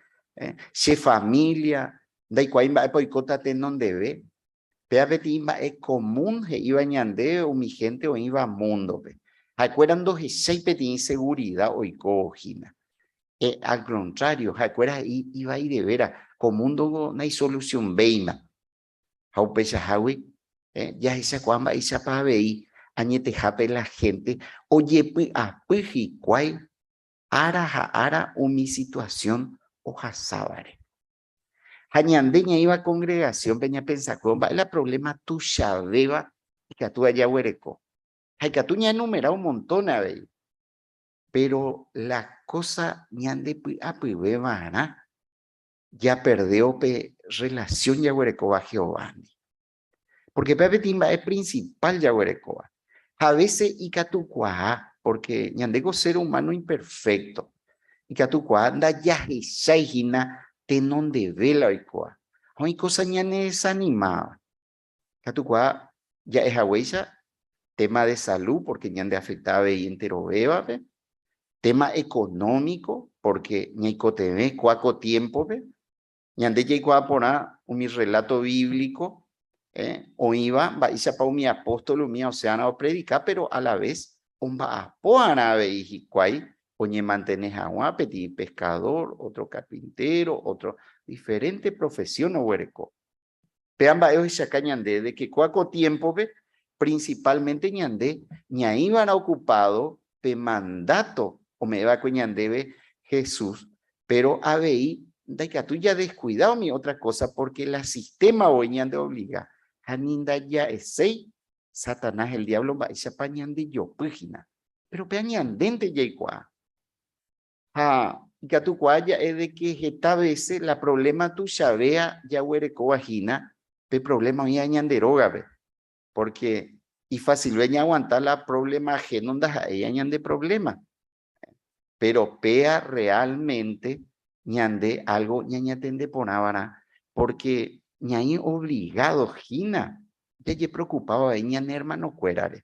Speaker 1: che familia, ndaikuaái mba'épa oikóta tenondeve. Péva peteĩ mba'e común he'íva ñandéve umi gente oĩva mundo-pe. Ha'ekuéra ndohechái peteĩ seguridad oikóvo hína. Al contrario, ha'ekuéra he'i ivai de vera, ko mundo naisolusionvéima. Ha upeichahágui jahechakuaa mba'éichapa avei añetehápe la hénte ojepy'apy hikuái ára ha ára umi situasión ohasávare. Ha ñande ñaĩva kongregasiónpe ñapensakuévo mba'e la provléma tuichavéva ikatúva jaguereko. Ha ikatu ñaenumera un montón avei. Péro la kósa ñandepy'apyve va'erã japerdévo pe rrelasión jaguerekóva Jehovándi. Pórke péva peteĩ mba'e prinsipál jaguerekóva. Ha avése ikatukuaa, pórke ñandéko ser umáno imperfékto, ikatukuaa ndajahechái hína tenondeve la oikóva. Ha oĩ kósa ñanesanimáva. Ikatukuaa ja'e haguéicha téma de salu, pórke ñandeafekta avei enterovévape, téma ekonómiko, pórke ñaikotevẽ kua ko tiémpope, Ñande jaikuaa porã umi rreláto bíblico oĩva mba'éichapa umi apóstol umi oseána opredika, péro a la ves omba'apo va'erã avei hikuái oñemantene hag̃ua peteĩ peskadór, ótro karpintéro, ótro diferénte profesión oguereko. Péva mba'e ohechaka ñandéve ke kóa ko tiémpope prinsipálmente ñande ñaĩ va'erã okupádo pe mandáto ome'ẽ va'ekue ñandéve Jesús, péro avei ndaikatúi jadeskuida umi ótra kósa pórke la sistéma voi ñandeovliga ha ni ndaja'eséi Satanás el Diablo mba'éichapa ñandejopy hína. Péro péva ñandénte jaikuaa. Ha ikatukuaa ja'e de que heta vece la problema tuichavéa jaguerekóva hína pe problema oĩva ñande rógape, porque ifacilve ñaaguanta la problema ajeno ndaha'éiva ñande problema. Pero péa realmente ñande algo ñañatende porã va'erã, porque ñaĩ obligado hína jajepreocupa va'erã ñane hermanokuérare.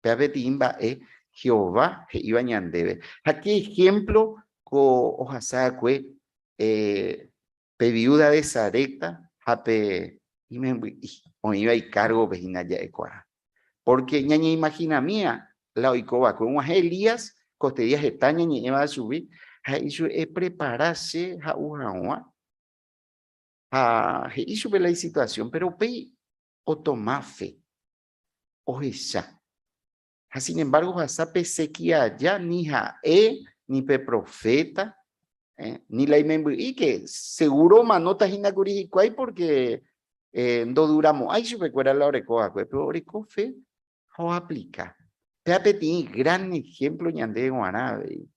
Speaker 1: Péva peteĩ mba'e Jehová he'íva ñandéve. Ha ke ehémplo ko ohasa va'ekue pe viúda de Sarepta ha pe imemby'i oĩva ikárgope hína ja'ekuaa. Pórke ñañeimahinamíva la oiko va'ekue. Og̃uahẽ Elías, kostedía heta ñañe'ẽva chugui, ha he'i chupe, Eprepara che ha'u hag̃ua. Ha he'i chupe la isituasión, péro upéi otoma fe. ohecha. Ha sin embargo ohasa pe sequía aja ni ha'e, ni pe profeta, eh, ni la imemby'i que seguro omanóta hína kuri hikuái porque eh, ndoduramo'ãi chupekuéra la oreko va'ekue, pero oreko fe ha oaplika. Péva peteĩ gran ejemplo ñandéve g̃uarã avei,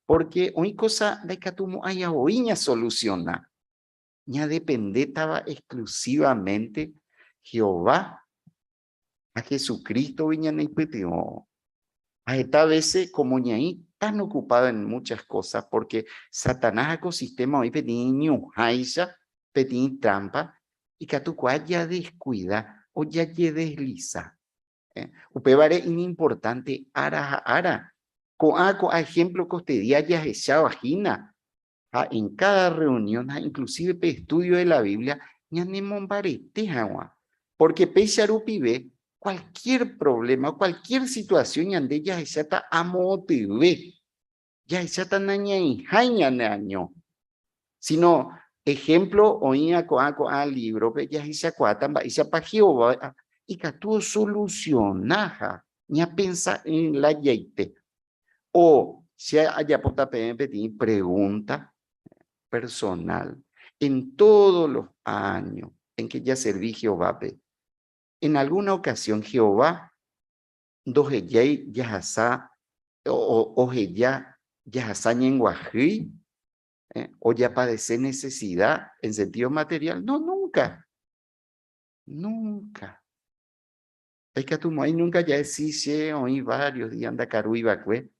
Speaker 1: porque oĩ cosa ndaikatumo'ãi avoi ñasolusiona, ñadependétava exclusivamente Jehová ha Jesucristo-gui ñaneipytyvõ. Ha heta vése como ñaĩ tan ocupado en muchas cosas porque Satanás ha ko sistema oĩ peteĩ ñuhãicha, peteĩ trampa, ikatukuaa jadescuida o jajedesliza. Upévare iñimportante ára ha ára ko'ã ko'ã ejemplo kostedia jahecháva hína ha en cada reunión ha inclusive pe estudio de la Biblia ñanemombarete hag̃ua. Porque péicha rupive cualquier problema o cualquier situación ñande jahecháta amotyve, jahecháta nañaĩhái ñaneaño. Sino, ejemplo oĩva ko'ã ko'ã libro-pe jahechakuaáta mba'éichapa Jehová ikatu osolusionáha ñapensa en la jaite. O che ajapóta peẽ peteĩ pregunta personal en todos los años en que jaservi Jehovápe, en alguna ocasión Jehová ndohejái jahasa oheja jahasa ñenguahýi o japadece necesidad en sentido material? No, nunca. Nunca. Ndaikatumo'ãi núnka ja'e si che oĩ vários día ndakarúi va'ekue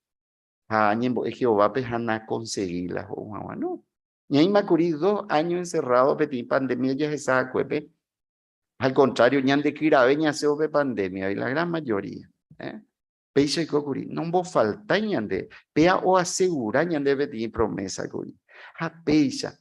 Speaker 1: ha añembo'e Jehovápe ha nakonsegíi la ho'u hag̃ua. No. Ñaĩma kuri dos áño enserrádo peteĩ pandémia jahesa hakuépe. Al kontrário, ñandekyrave ñasẽvo pe pandémiagui, la gran majoría. Eh? Péicha oiko kuri, nombofaltái ñande, péa oasegura ñande peteĩ promésa kuri. Ha péicha,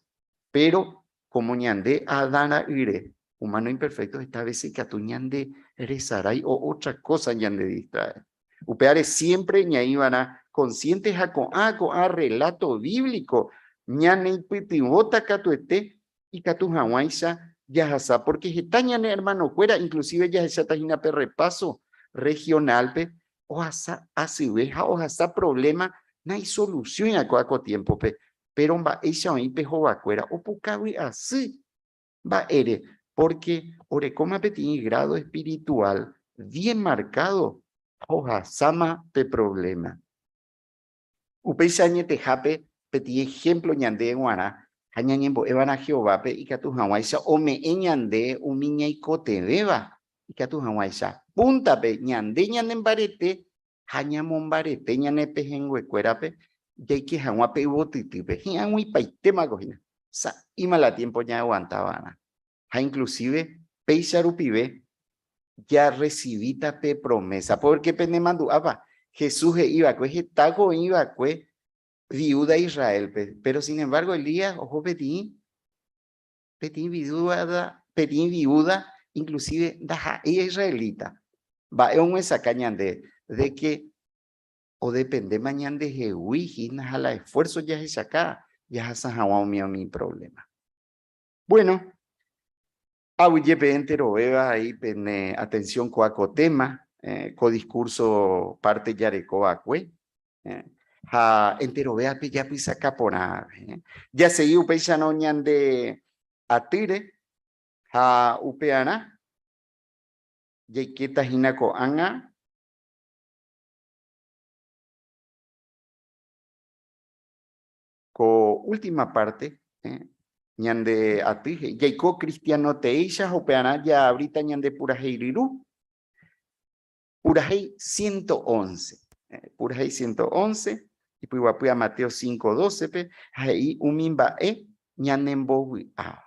Speaker 1: péro kómo ñande Adán ra'yre, humano imperfecto, heta vése ikatu ñande resarái o ótra kósa ñandedistrae. Upévare siémpre ñaĩ va'erã konsiénte ha ko'ã ko'ã rreláto bíblico ñaneipytyvõta katuete ikatu hag̃uáicha. jahasa, porque heta ñane hermanokuéra, inclusive jahecháta hína pe repaso regional-pe, ohasa asyve ha ohasa problema naisolusiõi va'ekue ko tiempo-pe, pero mba'éicha oĩ pe hovakuéra opukavy asy. Mba'ére? Porque orekóma peteĩ grado espiritual bien marcado ha ohasáma pe problema. Upéicha añetehápe peteĩ ehémplo ñande g̃uarã ha ñañembo'eva'erã Jehovápe ikatu hag̃uáicha ome'ẽ ñande umi ñaikotevẽva ikatu hag̃uáicha púntape ñande ñanembarete ha ñamombarete ñane pehẽnguekuérape jaike hag̃ua pe yvotytýpe. Hi'ag̃uipaitémako hína, sa'íma la tiémpo ñaaguantava'erã. Ha inclusive péicha rupive jarresivíta pe promésa. Pórke penemandu'ápa, Jesús he'i va'ekue hetáko oĩ va'ekue viúda Israélpe, péro sin embargo Elías oho peteĩ peteĩ viúda, peteĩ viúda inclusive ndaha'éi israelita. Mba'e omyesakã ñande de que odependéma ñandehegui hína ha la esfuerzo jahechaka jahasa hag̃ua umi umi problema. Bueno, aguyje enterovéva ahí pene atención ko'a ko tema, ko discurso parte jareko va'ekue, ha enterovévape japysaka porã. Jasegi upéicharõ ñande atýre ha upearã jaikéta hína ko'ág̃a Ko última parte, ñande aty he'i, jaiko cristiano-teéicha ha upearã jaabríta ñande purahéi ryru. Purahéi 111. Purahéi 111, ipyguapýva Mateo 5:12-pe, ha he'i umi mba'e ñanembovy'áva.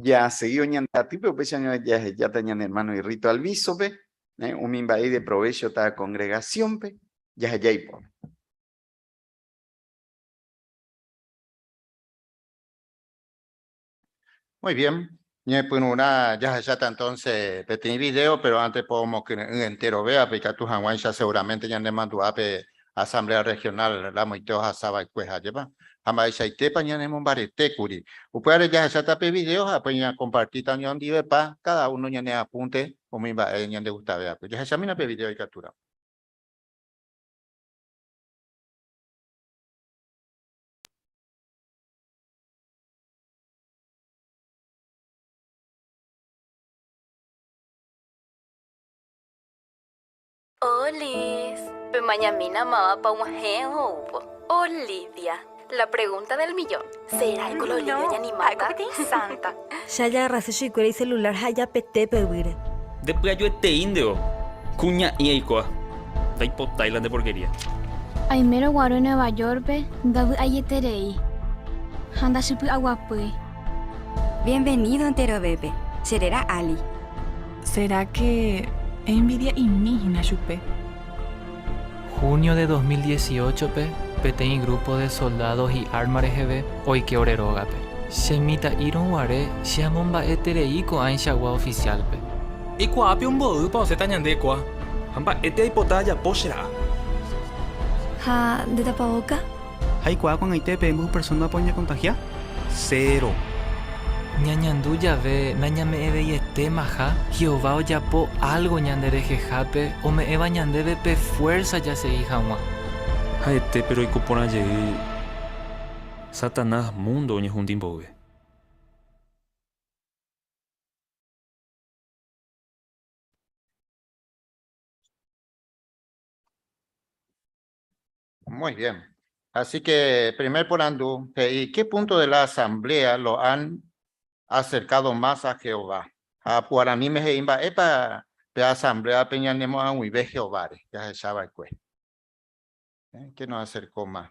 Speaker 1: Jasegi oñandatýpe upéicha jahejáta ñane hermano Irrito Alviso-pe, umi mba'e ideprovéchota congregación-pe, jaheja ipópe.
Speaker 6: Muy bien. Ñepyrũrã jahecháta entonces peteĩ video, pero antes po omokyre'ỹ enterovévape ikatu hag̃uáicha seguramente ñanemandu'ápe. Asamblea Regional ramoite ohasava'ekue ha ajépa ha mba'eichaitépa ñanemombaretékuri. Upévare jahecháta pe video ha upéi ñakompartíta oñondivepa cada uno ñane apunte umi mba'e ñandegustavévape. Jahechamína pe video ikatúramo.
Speaker 20: Olis, pemañamína mávapa og̃uahẽ oúvo. Olivia, la pregunta del millón, Seráiko la Olivia
Speaker 21: No,
Speaker 20: oñanimáta?
Speaker 21: ha'éko peteĩ sánta.
Speaker 22: Che ajagarrase chuikuéra icelular ha ajapete pe yvýre.
Speaker 23: Nde py'ajoetei ndévo, kuña'i aikuaa, ndaipotái la nde porquería.
Speaker 24: Aimérõ guare Nueva York-pe ndavy'aieterei ha ndachypy'aguapýi.
Speaker 25: Bienvenido enterovépe, che réra Ali.
Speaker 26: Será que envidia'imi hína chupe?
Speaker 27: Junio de 2018-pe, peteĩ grupo de soldados hi'árma reheve oike ore rógape. Che mitã'írõ guare che amomba'eterei ko'ãichagua oficial-pe.
Speaker 28: Eikuaápe omboýpa osẽta ñande kua.
Speaker 23: Ha mba'éte aipota ajapo che ra'a.
Speaker 21: Ha nde tapavoka?
Speaker 29: Jaikuaa ko'ag̃aite pe mboy persónapa oñekontagia? Cero.
Speaker 27: Ñañandu jave nañame'ẽveietémaha, Jehová ojapo álgo ñanderehehápe ome'ẽva ñandéve pe fuérsa jasegi hag̃ua.
Speaker 23: Ha'etépe roiko porã jey Satanás múndo oñehundi mboyve.
Speaker 6: Muy bien. Así que, primer porandu, he'i, ¿qué punto de la asamblea lo han acercado más a Jehová? Ha guaraníme he'i mba'épa pe asambleape ñanemo'ag̃uive Jehováre, jahechava'ekue. ¿Qué nos acercó más?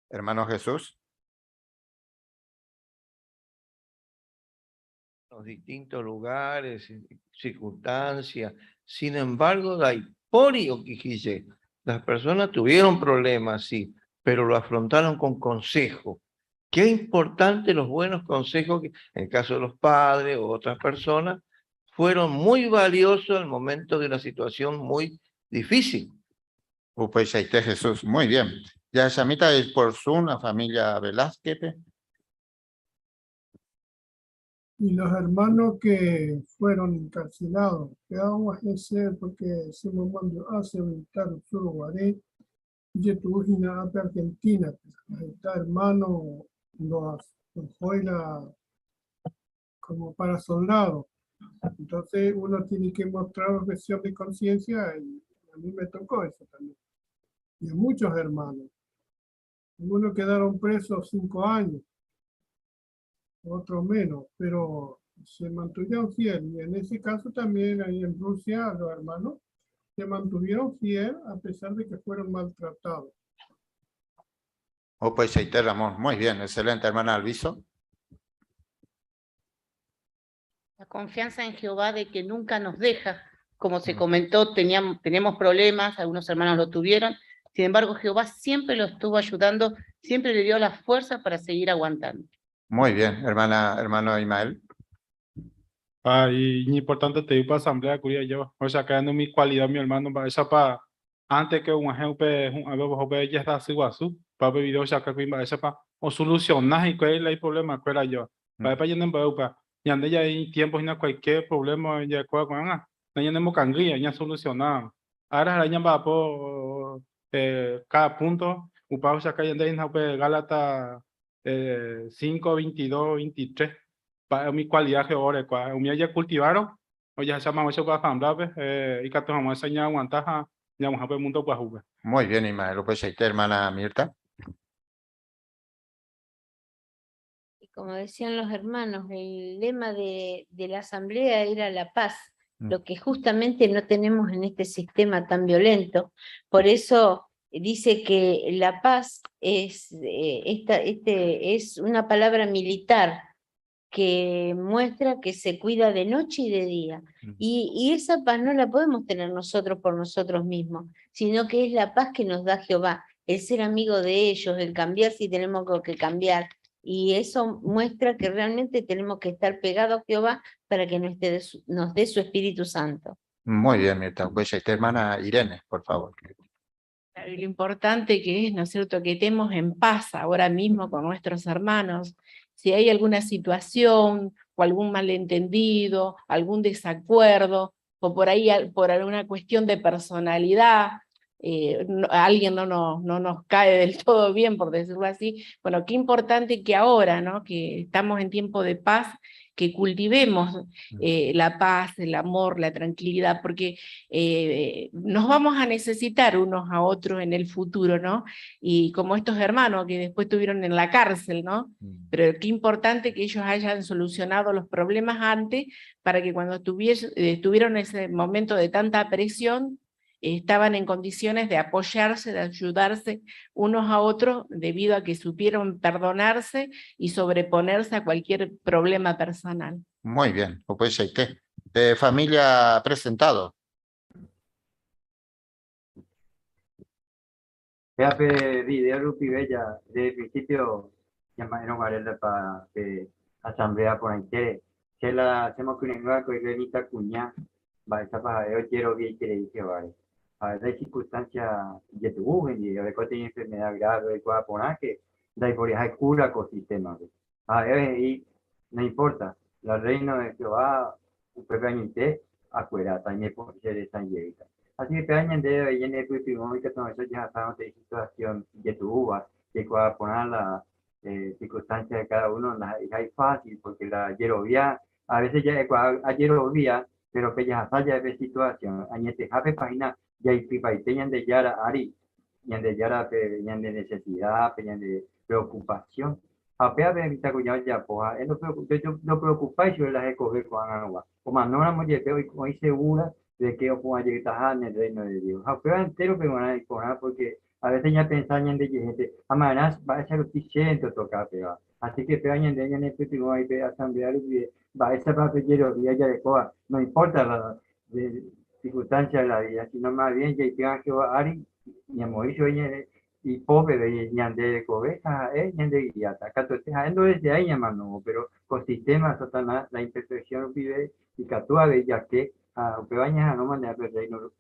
Speaker 6: Hermano Jesús.
Speaker 5: Los distintos lugares, circunstancias. Sin embargo, Daipori o Quijille, las personas tuvieron problemas, sí, pero lo afrontaron con consejo. Qué importante los buenos consejos que, en el caso de los padres o otras personas, fueron muy valiosos al momento de una situación muy difícil.
Speaker 6: Upeichaite Jesús, muy bien. Jahechamíta por Zoom la familia Velázquez.
Speaker 30: Y los hermanos que fueron encarcelados, que agua ese porque se mandó hace Uruguay, y tuvo Argentina, está hermano los la como para soldado. Entonces uno tiene que mostrar objeción de conciencia y a mí me tocó eso también. Y a muchos hermanos. Algunos quedaron presos 5 años, otros menos, pero se mantuvieron fiel. Y en ese caso también ahí en Rusia los hermanos se mantuvieron fiel a pesar de que fueron maltratados.
Speaker 6: Oh, pues ahí te, Ramón. Muy bien, excelente, hermana Alviso.
Speaker 4: La confianza en Jehová de que nunca nos deja. Como se comentó, tenemos problemas, algunos hermanos lo tuvieron. Sin embargo, Jehová siempre lo estuvo ayudando, siempre le dio la fuerza para seguir aguantando.
Speaker 6: Muy bien, hermana, hermano Ismael.
Speaker 3: Ah, y importante te digo para asamblea, curia yo. O sea, que mi cualidad, mi hermano, pa, esa pa, antes que un ejemplo, un a ver, ojo, ya está así, guasú, pa, pe video, o sea, que esa pa, o solucionar y cuál es el problema, cuál era yo. Pa, pa, yendo en pa, y ande ya hay tiempo, y no cualquier problema, ya, cuál, cuál, ah, no, ya no cangría, ya solucionado. Ahora, ya va por cada punto, upa, o sea, que ya ande en Gálatas 5, 22, 23, pa, mi cualidad que ahora, cual, mi ya cultivaron, o ya se llama eso para asamblea, pues, y que tomamos esa ña aguantaja, ya vamos a ver mundo para jugar.
Speaker 6: Muy bien, Ismael López, ahí hermana Mirta.
Speaker 8: Y como decían los hermanos, el lema de la asamblea era la paz, lo que justamente no tenemos en este sistema tan violento. Por eso dice que la paz es una palabra militar que muestra que se cuida de noche y de día. Y esa paz no la podemos tener nosotros por nosotros mismos, sino que es la paz que nos da Jehová, el ser amigo de ellos, el cambiar si tenemos que cambiar. Y eso muestra que realmente tenemos que estar pegados a Jehová para que nos dé su Espíritu Santo.
Speaker 6: Muy bien, Mirta. Pues hermana Irene, por favor.
Speaker 4: Claro, y lo importante que es, ¿no es cierto?, que estemos en paz ahora mismo con nuestros hermanos. Si hay alguna situación o algún malentendido, algún desacuerdo, o por ahí por alguna cuestión de personalidad, alguien no nos cae del todo bien, por decirlo así. Bueno, qué importante que ahora, ¿no?, que estamos en tiempo de paz, que cultivemos la paz, el amor, la tranquilidad, porque nos vamos a necesitar unos a otros en el futuro, ¿no? Y como estos hermanos que después estuvieron en la cárcel, ¿no? Pero qué importante que ellos hayan solucionado los problemas antes, para que cuando estuvieron en ese momento de tanta presión, estaban en condiciones de apoyarse, de ayudarse unos a otros, debido a que supieron perdonarse y sobreponerse a cualquier problema personal.
Speaker 6: Muy bien, pues ahí te. Familia presentado.
Speaker 2: Vea, pe, video Rupi Bella, de principio, llamaron a Varela pa, pe, asamblea por ahí, que se la hacemos con el nuevo, con Lenita Cuñá, va, esa paja de hoy quiero bien que le dije, vale. A ver, hay circunstancias de tu bujen, y de que tiene enfermedad grave, de cual que da y por ahí cura con sistema, pues. A ver, y no importa, la reina de Jehová, un pequeño acuerda, también por ser de San Diego. Así que pequeño de ahí en el primer que todo eso ya sabemos de situación de tu uva, de cual poner la circunstancia de cada uno, la hija es fácil, porque la yerovía, a veces ya de cual, a yerovía, pero que ya ya de situación, añete jafe página, ya y pipa y teñan de yara ari, ñan de yara pe, ñan de necesidad, pe, ñan de preocupación. Apea pe mi cuñado ya poja, él no preocupa, yo, yo, no preocupáis sobre las escoger con agua. Como no la mujer, pero hoy, hoy segura de que os pueda llegar en el reino de Dios. Apea entero pe van a disponer, porque a veces ya pensan ñan de gente, amarás va a ser un ciento toca pe va. Así que pe ñan de ñan de pe, ahí pe asamblea y va a ser para pe quiero ya ya de coa, no importa la de, circunstancia de la vida, sino más bien que tenga que ari y a morir y pobre de ñande de cobeja, ñande guiata. Acá tú estás haciendo desde ahí, hermano, pero con sistema Satanás, la imperfección vive y catúa de ya que a que bañas a no mandar el reino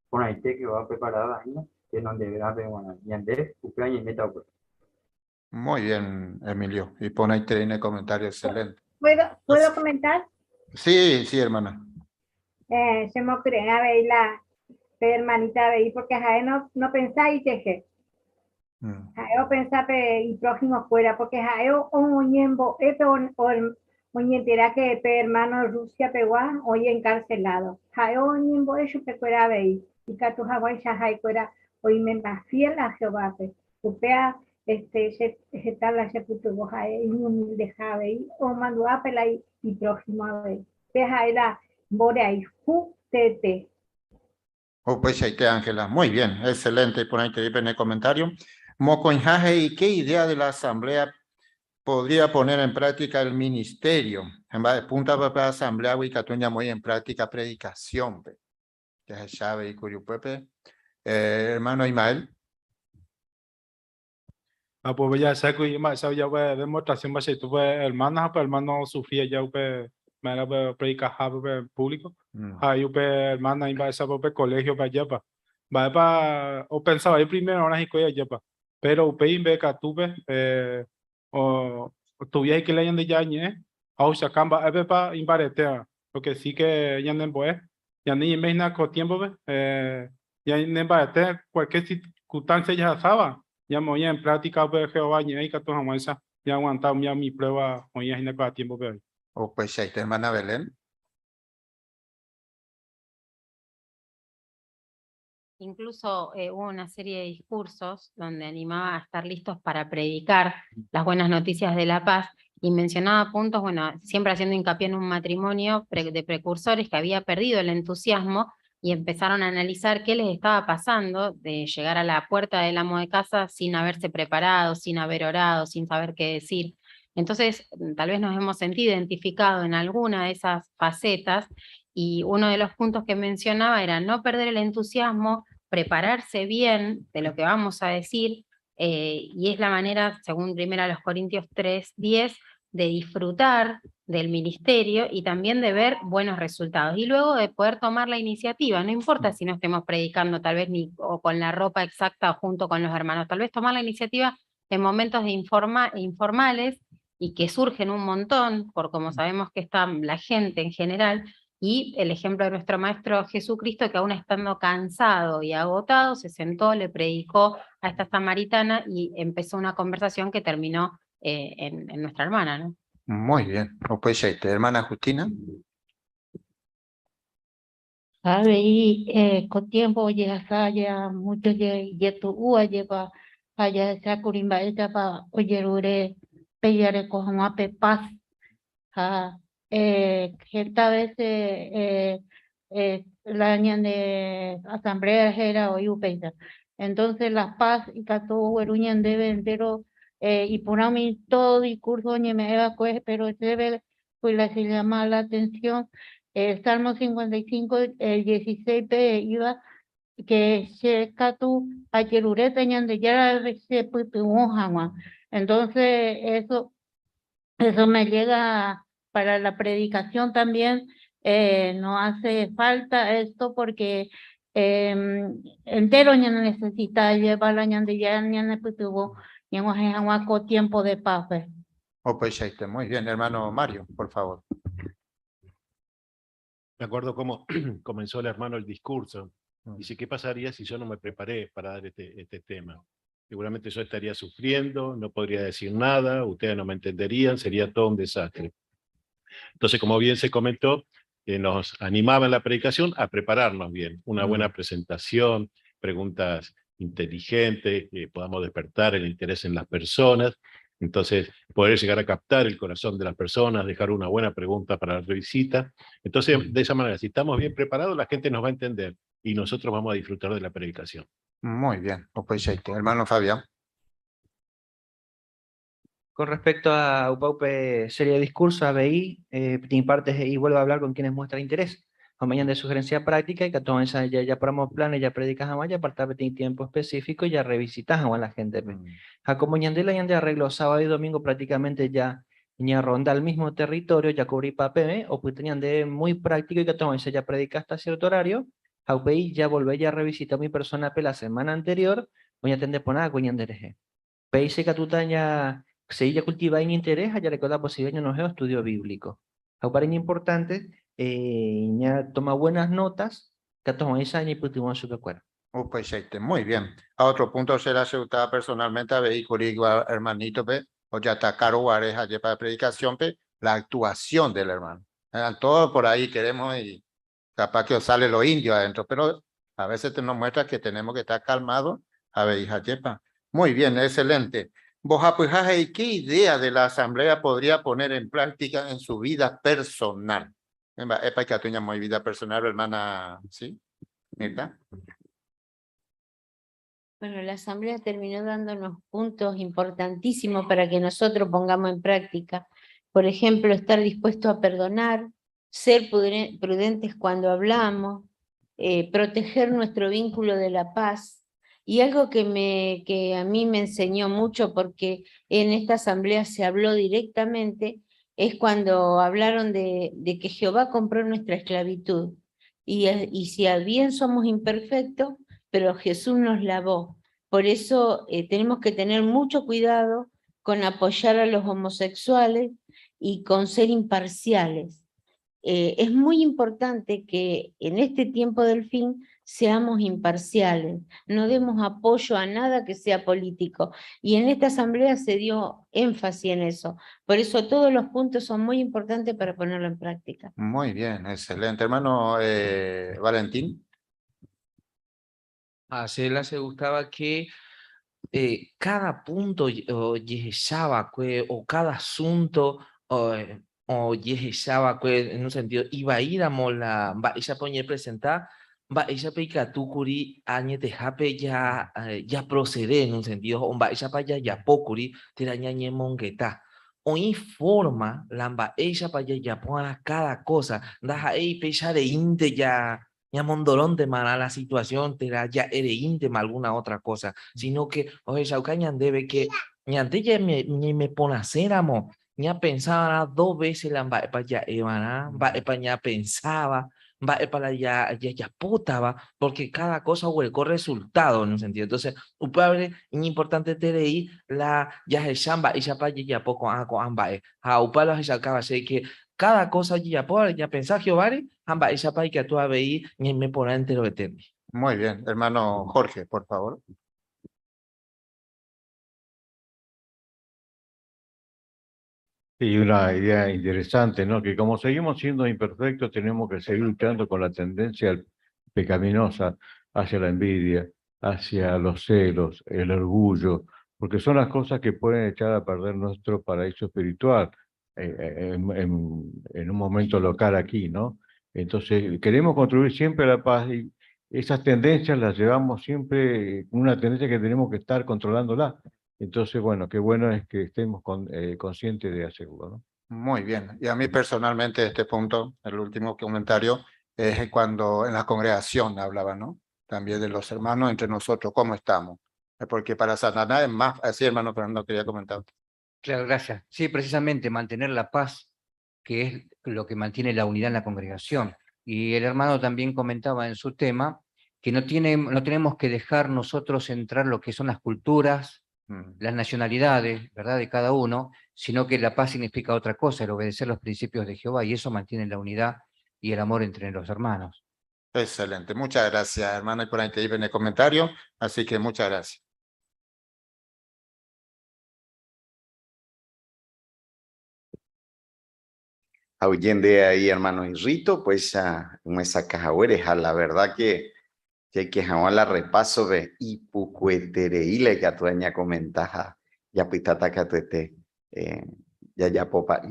Speaker 2: con ahí te que va preparada, ¿no? Que donde verá, pero bueno, ñande, upeaña y meta, pues.
Speaker 6: Muy bien, Emilio. Y pone ahí en el comentario, excelente.
Speaker 7: ¿Puedo comentar?
Speaker 6: Sí, sí, hermana.
Speaker 7: Se me ocurre, a ver, la hermanita veí, porque jae no pensáis que Jae o pensá pe y prójimo fuera, porque jae o un ñembo, epe o, o el, o ñentera que pe hermano Rusia peguá, hoy encarcelado. Jae o ñembo eso pe fuera veí, y catu jaguay ya jae fuera, hoy me más fiel a Jehová pe. Upea, este, se, se tal la sepultura, jae, y humilde jae veí, o mandó a pela y prójimo a veí. Pe jae la Borea y Ju, T, T.
Speaker 6: Oh, pues ahí te, Ángela. Muy bien, excelente. Por ahí te en el comentario. Mocoñaje, ¿y qué idea de la asamblea podría poner en práctica el ministerio? En va de punta para la asamblea, Huicatuña, muy en práctica predicación. Pe. Ya se sabe, y Curiupepe. Hermano Ismael.
Speaker 3: Ah, pues ya saco y más, ya pues demostración, va a ser, tú pues, hermana, pues hermano Sofía, ya pues, me era pues, predicar, pues, en público. Ahí, pues, hermana, iba a esa, pues, colegio, pa' allá, pa. Va, pa, o pensaba ir primero, ahora sí, allá, pa. Pero, pues, en vez que tú, pues, o, o tuviera que le hayan de ya, ñe, a usar camba, pa, imbaretea. Porque sí que ya no, pues, ya ni imagina con tiempo, pues, ya ni imbaretea, cualquier circunstancia ya sabe. Ya me voy en práctica, pues, Jehová, ñe, y que tú jamás, ya aguantado ya mi prueba, hoy ya no tiempo, pues.
Speaker 6: O pues ahí está, hermana Belén.
Speaker 9: Incluso hubo una serie de discursos donde animaba a estar listos para predicar las buenas noticias de la paz y mencionaba puntos, bueno, siempre haciendo hincapié en un matrimonio de precursores que había perdido el entusiasmo y empezaron a analizar qué les estaba pasando de llegar a la puerta del amo de casa sin haberse preparado, sin haber orado, sin saber qué decir. Entonces, tal vez nos hemos sentido identificados en alguna de esas facetas, y uno de los puntos que mencionaba era no perder el entusiasmo, prepararse bien de lo que vamos a decir, y es la manera, según 1 a los Corintios 3:10, de disfrutar del ministerio y también de ver buenos resultados. Y luego de poder tomar la iniciativa, no importa si no estemos predicando tal vez ni o con la ropa exacta o junto con los hermanos, tal vez tomar la iniciativa en momentos de informales y que surgen un montón, por como sabemos que está la gente en general, y el ejemplo de nuestro Maestro Jesucristo, que aún estando cansado y agotado, se sentó, le predicó a esta samaritana y empezó una conversación que terminó en nuestra hermana, ¿no?
Speaker 6: Muy bien. Upeichaite, hermana Justina.
Speaker 10: Avei ko tiempo ojehasa ya mucho jetu'u ajépa ha jahechákuri mba'éichapa ojerure pe jareko hag̃ua pe paz ha heta vece la ñande asamblea héra oĩ upéicha. Entonces la paz ikatu ogueru ñandéve entero iporã umi todo discurso oñeme'ẽva'ekue, pero chéve pues la che llama la atención el Salmo 55, el 16 pe he'íva que che katu ajeruréta Ñandejára che pytyvõ hag̃ua. Entonces eso me llega para la predicación también, no hace falta esto porque entero ñanecesita llevar la Ñandejára ñanepytyvõ ñag̃uahẽ hag̃ua ko tiempo de paz.
Speaker 6: Upeichaite, muy bien, hermano Mario, por favor.
Speaker 11: Me acuerdo cómo comenzó el hermano el discurso. Dice, ¿qué pasaría si yo no me preparé para dar este tema? Seguramente yo estaría sufriendo, no podría decir nada, ustedes no me entenderían, sería todo un desastre. Entonces, como bien se comentó, nos animaba en la predicación a prepararnos bien, una buena presentación, preguntas inteligentes, que podamos despertar el interés en las personas. Entonces, poder llegar a captar el corazón de las personas, dejar una buena pregunta para la revisita. Entonces, de esa manera, si estamos bien preparados, la gente nos va a entender y nosotros vamos a disfrutar de la predicación.
Speaker 6: Muy bien, upeichaite. Hermano Fabián.
Speaker 29: Con respecto a Upaupe serie de discursos, ABI, partes y vuelvo a hablar con quienes muestran interés. O mañana de sugerencia práctica y que tomen esa, ya, ya ponemos planes, ya predicas a ya apartar tiempo específico y ya revisitas a la gente. A como ñandela ñande arreglo sábado y domingo prácticamente ya ña ronda el mismo territorio, ya cubrí papel, o pues ñande muy práctico y que tomen esa ya predica hasta cierto horario, a UPI ya volvé ya revisita a mi persona pe la semana anterior, voy a atender por nada, ñandereje. Peise que tú ya se ya cultiva en interés, allá recuerda posible no es estudio bíblico. Auparen importante, ya toma buenas notas, que toma esa y putimos su cuerpo.
Speaker 6: Upeichaite, muy bien. A otro punto será aceptada personalmente a vehículo igual hermanito pe, o ya está caro guareja para predicación pe, la actuación del hermano. Todo por ahí queremos y capaz que os sale lo indio adentro, pero a veces te nos muestra que tenemos que estar calmados a ver, hija yepa. Muy bien, excelente. Bojapujaje, ¿qué idea de la asamblea podría poner en práctica en su vida personal? Epa, que atuña muy vida personal, hermana, ¿sí? Mirta.
Speaker 8: Bueno, la asamblea terminó dándonos puntos importantísimos para que nosotros pongamos en práctica. Por ejemplo, estar dispuesto a perdonar, ser prudentes cuando hablamos, proteger nuestro vínculo de la paz. Y algo que a mí me enseñó mucho, porque en esta asamblea se habló directamente, es cuando hablaron de que Jehová compró nuestra esclavitud. Y si bien somos imperfectos, pero Jesús nos lavó. Por eso tenemos que tener mucho cuidado con apoyar a los homosexuales y con ser imparciales. Es muy importante que en este tiempo del fin seamos imparciales, no demos apoyo a nada que sea político. Y en esta asamblea se dio énfasis en eso. Por eso todos los puntos son muy importantes para ponerlo en práctica.
Speaker 6: Muy bien, excelente. Hermano Valentín.
Speaker 12: A Cela se gustaba que cada punto o yehechaba, o cada asunto o yehechaba, en un sentido, iba a ir a mola, va ella poner presentar, va ella peikatukuri, añetejape ya, ya procede en un sentido, o va ella pa ya ya pocuri, terañañe mongueta. O informa, lamba ella pa ya ya pona cada cosa, daja ei pecha de inte ya. Ya mondolón de mala la situación, te da ya ere íntima alguna otra cosa, sino que, oye, Saucañan debe que, ñante ya me, me, me pon a hacer, amo, Ñapensava'erã dos veces la mba'épa ja'eva'erã, mba'épa ñapensáva, mba'épa la jajapótava, porque cada cosa oguereko resultado en un sentido. Entonces, upévare iñimportanteterei la jahecha mba'éichapa jajapo ko'ã ko'ã mba'e. Ha upéva la ohechaukáva che que cada cosa ojejapóvare ñapensa Jehováre ha mba'éichapa ikatu avei ñaime porã enteroveténdi.
Speaker 6: Muy bien, hermano Jorge, por favor.
Speaker 1: Sí, una idea interesante, ¿no? Que como seguimos siendo imperfectos, tenemos que seguir luchando con la tendencia pecaminosa hacia la envidia, hacia los celos, el orgullo, porque son las cosas que pueden echar a perder nuestro paraíso espiritual en un momento local aquí, ¿no? Entonces, queremos construir siempre la paz y esas tendencias las llevamos siempre, una tendencia que tenemos que estar controlándola. Entonces, bueno, qué bueno es que estemos conscientes de hacerlo, ¿no?
Speaker 6: Muy bien. Y a mí personalmente este punto, el último comentario, es cuando en la congregación hablaba, ¿no? También de los hermanos entre nosotros, ¿cómo estamos? Porque para Satanás es más, así hermano Fernando quería comentar.
Speaker 29: Claro, gracias. Sí, precisamente mantener la paz, que es lo que mantiene la unidad en la congregación. Y el hermano también comentaba en su tema que no tenemos que dejar nosotros entrar lo que son las culturas, las nacionalidades, ¿verdad?, de cada uno, sino que la paz significa otra cosa, el obedecer los principios de Jehová, y eso mantiene la unidad y el amor entre los hermanos.
Speaker 6: Excelente, muchas gracias, hermano, y por ahí te en el comentario, así que muchas gracias.
Speaker 13: Oyendo ahí, hermano Irrito, pues a esa caja la verdad que que la repaso de ipucuetereile que atueña comentaja ya pitata que atuete ya ya popa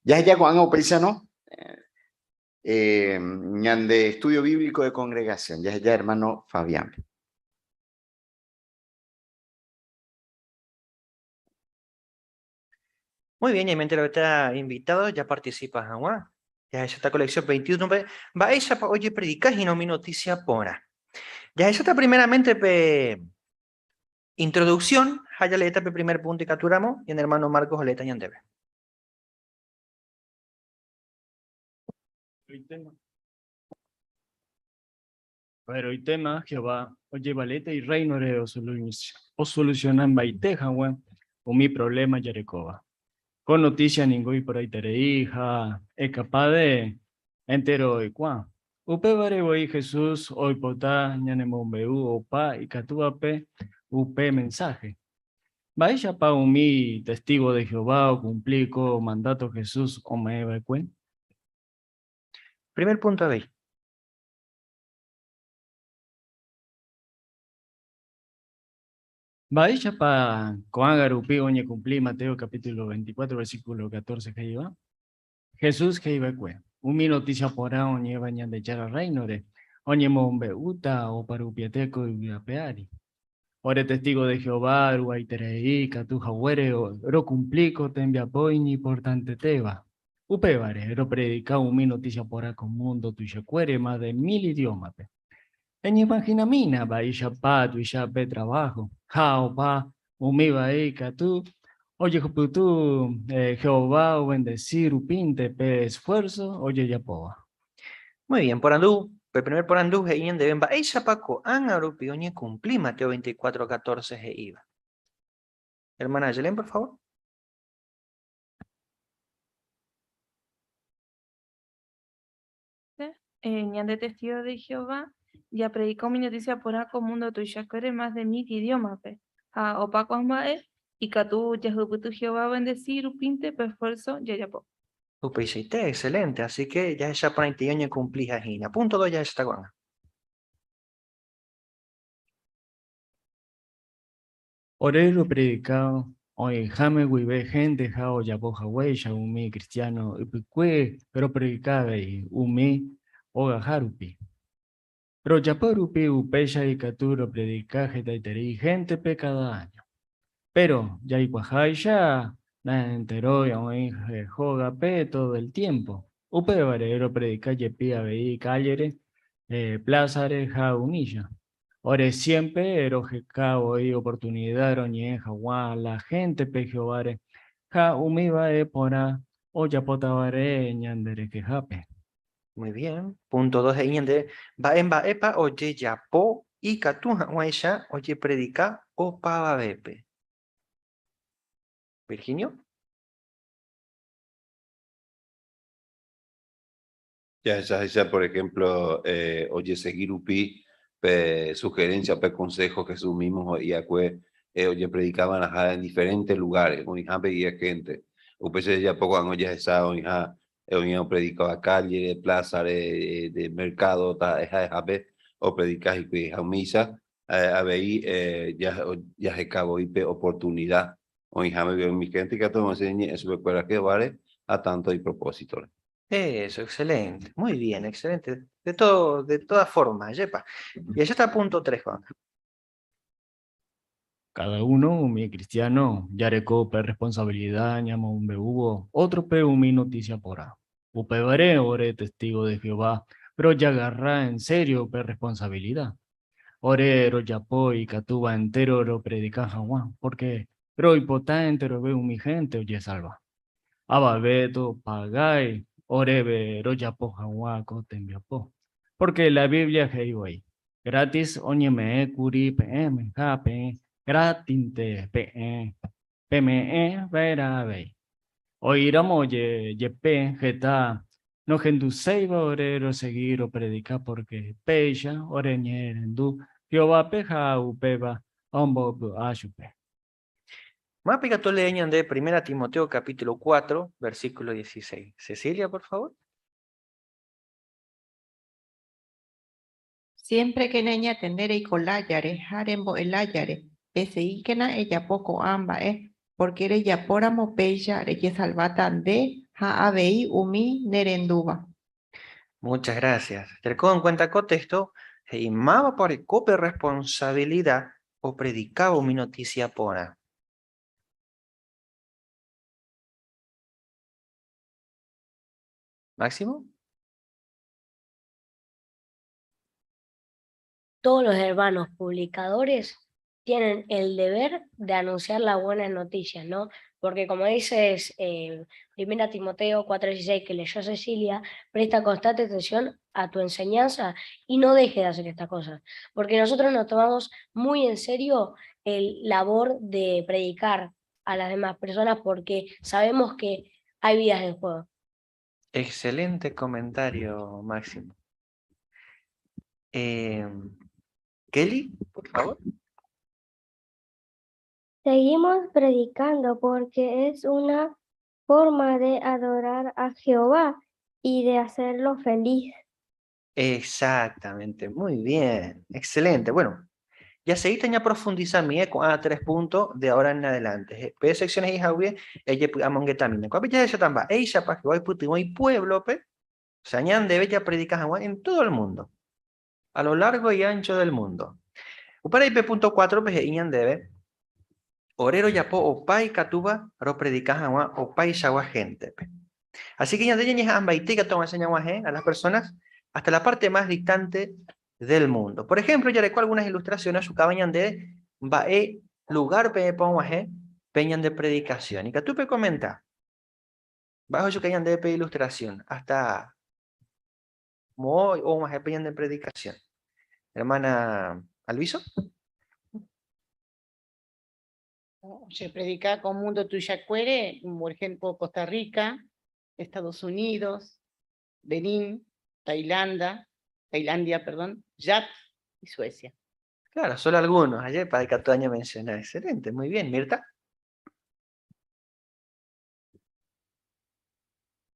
Speaker 13: ya ya Juan o no de estudio bíblico de congregación ya ya hermano Fabián.
Speaker 29: Muy bien, y mientras está invitado, ya participa, Juan. Ya esa esta colección 21, va esa oye predicas y no mi noticia pora. Ya esa está primeramente pe introducción, haya leeta pe primer punto y capturamos, y en hermano Marcos Oleta Ñandebe.
Speaker 14: Pero hoy tema, Jehová, oye valete y reino o solucionan baiteja, o mi problema Yarecoba. Con noticia ningún por ahí hija, es capaz de entero y cuá. Upe barebo Jesús, hoy potá, ñanemombeu, opa, y catuape, upe mensaje. Vaya pa mi testigo de Jehová, o cumplico mandato Jesús, o me evacue.
Speaker 29: Primer punto, a ver.
Speaker 14: Vaya pa ko'ág̃a oñe cumplí Mateo capítulo 24, versículo 14, que iba. Jesús que iba cue. Umi noticia porã oñe'ẽva Ñandejára reinore, oñemombe'úta oparupiete yvy ape ári. Ore testigo de Jehová, ruaiterei, katu haguére, rocumplico tembiapo iñimportantetéva. Upévare, ropredika umi noticia porã ko mundo tuichakuére más de 1000 idiomape. Eñeimaginamína mba'éichapa tuichape trabajo, ha opa umíva katu ojehupyty Jehová obendecir rupínte pe esfuerzo ojejapóva.
Speaker 29: Muy bien, porandú, el primer porandú he'i ñandéve mba'éichapa ko'ág̃a rupi oñecumpli Mateo 24, 14 he'íva. Hermana Yelén, por favor.
Speaker 15: Ñande testigo de Jehová ya predicó mi noticia por ko mundo tuichakuére más de 1000 idiomas pe. Ha opa ko'ã mba'e ikatu jahupyty Jehová bendecir rupínte pe esfuerzo jajapo.
Speaker 29: Upeichaite, excelente. Así que ya esa porãite oñecumplí hína. Punto 2 ya está con.
Speaker 14: Ore ropredicado, oĩháme guive gente ha ojapo haguéicha umi cristiano ypykue ropredika avei umi ogaha rupi. Rojapo rupi upéicha ikatu ropredika hetaiterei gentepe cada año. Pero jaikuaaháicha naenterói oĩ hógape todo el tiempo. Upévare ropredika jepi avei cállere, plázare ha umícha. Ore siempre roheka oĩ oportunidad roñe'ẽ hag̃ua la gentepe Jehováre. Ha umi mba'e porã ojapótavare ñanderehehápe.
Speaker 29: Muy bien. Punto 2 he'i ñande mba'e mba'épa ojejapo ikatu hag̃uáicha ojepredika opavavépe. Virginio.
Speaker 16: Jahecha por ejemplo, ojesegi rupi pe sugerencia, pe consejo Jesús mismo he'iakue ojepredikava'erãha en diferentes lugares, oĩha pe guía gente. Upéicha jajapo ko'ág̃a ojehecha oĩha oĩva opredikava calle-re, plaza-re, de mercado, taha'e ha'ehápe opredika hikuái. Ha umícha avei jaheka voi pe oportunidad oĩháme umi gente ikatu hag̃ua ñe'ẽ chupekuéra Jehováre ha tanto ipropósito-re.
Speaker 29: Eso, excelente. Muy bien, excelente. De todo, de todas formas, yepa. Y allá está punto 3, Juan.
Speaker 14: Cada uno umi cristiano jareko pe responsabilidad ñamombe'úvo ótrope umi noticia porã. Upévare ore testigo de Jehová rojagarra en serio pe responsabilidad. Ore rojapo ikatúva entéro ropredika hag̃ua, pórke roipota enterove umi hénte ojesalva. Avave ndopagái oréve rojapo hag̃ua ko tembiapo, pórke la Biblia he'i voi, Grátis oñeme'ẽ kuri peẽme ha peẽ grátinte peẽ peme'ẽ va'erã avei. Oĩramo jepe heta nohenduséiva ore rosegi ropredika pórke péicha oreñe'ẽrendu Jehovápe ha upéva ombovy'a chupe.
Speaker 29: Mápa ikatu olee ñande Primera Timoteo capítulo 4, versículo 16. Cecilia, por favor.
Speaker 4: Siémprekena eñatende reiko lájare ha rembo'e lájare, eseíkena ejapo ko'ã mba'e, pórke rejapóramo péicha rejesalváta nde ha avei umi nerendúva.
Speaker 29: Muchas gracias. Tereko en cuenta ko texto he'i mávapa oreko pe responsabilida opredikávo umi noticia porã. Máximo?
Speaker 17: Todos los hermanos publicadores tienen el deber de anunciar las buenas noticias, ¿no? Porque como dices, 1 Timoteo 4:16 que leyó Cecilia, presta constante atención a tu enseñanza y no dejes de hacer estas cosas. Porque nosotros nos tomamos muy en serio el labor de predicar a las demás personas porque sabemos que hay vidas en juego.
Speaker 29: Excelente comentario, Máximo. Kelly, por favor.
Speaker 18: Seguimos predicando porque es una forma de adorar a Jehová y de hacerlo feliz.
Speaker 29: Exactamente, muy bien, excelente. Bueno, ya seguiste ya profundizar mi eco a 3 puntos de ahora en adelante. Pe secciones y jauvie, ella amonguetamina. Cuando ya se tamba, ella pa que voy puti y pueblo pe, o sea, ñan debe ya predicar en todo el mundo, a lo largo y ancho del mundo. Upara IP punto cuatro, pe, ñan debe, orero yapo opai katuba ro predicar agua opai shagua gente pe. Así que ñan de ñan ambaite que toma seña a las personas hasta la parte más distante del mundo. Por ejemplo, ya recuerdo algunas ilustraciones, su cabaña de bae lugar pe ponguaje peñan de predicación. Y que tú pe comenta, bajo su cañan de pe ilustración, hasta mo o más peñan de predicación. Hermana Alviso.
Speaker 4: Se predica con Mundo Tuyacuere, por ejemplo, Costa Rica, Estados Unidos, Benín, Tailandia, Tailandia, perdón, Yap y Suecia.
Speaker 29: Claro, solo algunos. Ayer para el año mencionar. Excelente, muy bien. Mirta.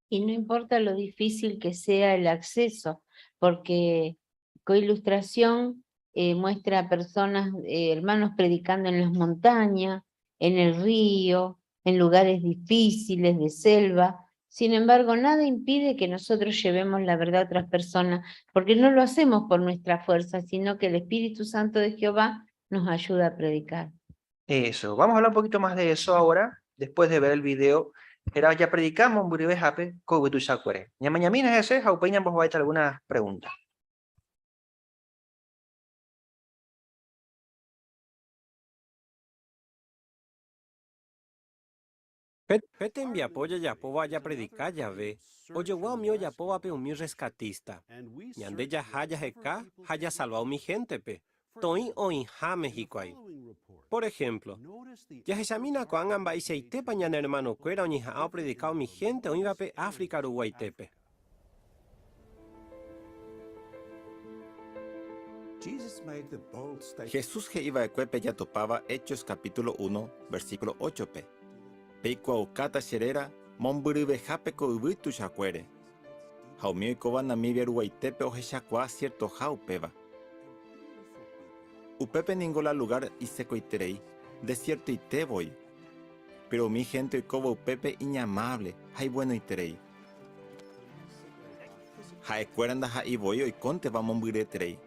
Speaker 8: Y no importa lo difícil que sea el acceso, porque con ilustración muestra a personas, hermanos predicando en las montañas, en el río, en lugares difíciles, de selva. Sin embargo, nada impide que nosotros llevemos la verdad a otras personas, porque no lo hacemos por nuestra fuerza, sino que el Espíritu Santo de Jehová nos ayuda a predicar.
Speaker 29: Eso, vamos a hablar un poquito más de eso ahora, después de ver el video. Era, ya predicamos en Buribe Jape, Kowitu Shakwere. Ñamañamina ese, Jaupeña, vos vais a algunas preguntas.
Speaker 19: Pe tembiapo jajapóva japredika jave, ojogua umi ojapóvape umi rreskatísta. Ñande jaha jaheka ha jasalva umi héntepe, toĩ oĩháme hikuái. Por ehémplo, jahechamína ko'ág̃a mba'eichaitépa ñane ermanokuéra oñeha'ã opredika umi hénte oĩvape África ruguaitépe.
Speaker 20: Jesús he'i va'ekue pe jatopáva Hechos capítulo uno, versículo óchope, Peikuaaukáta che réra mombyryvehápe ko yvy tuichakuére. Ha umi oikóva Namibia ruguaitépe ohechakuaa siertoha upéva. Upépe ningo la lugár isekoiterei, desiertoite voi. Péro umi hénte oikóva upépe iñamávle ha ivuenoiterei. Ha'ekuéra ndaha'éi voi oikónteva mombyryeterei,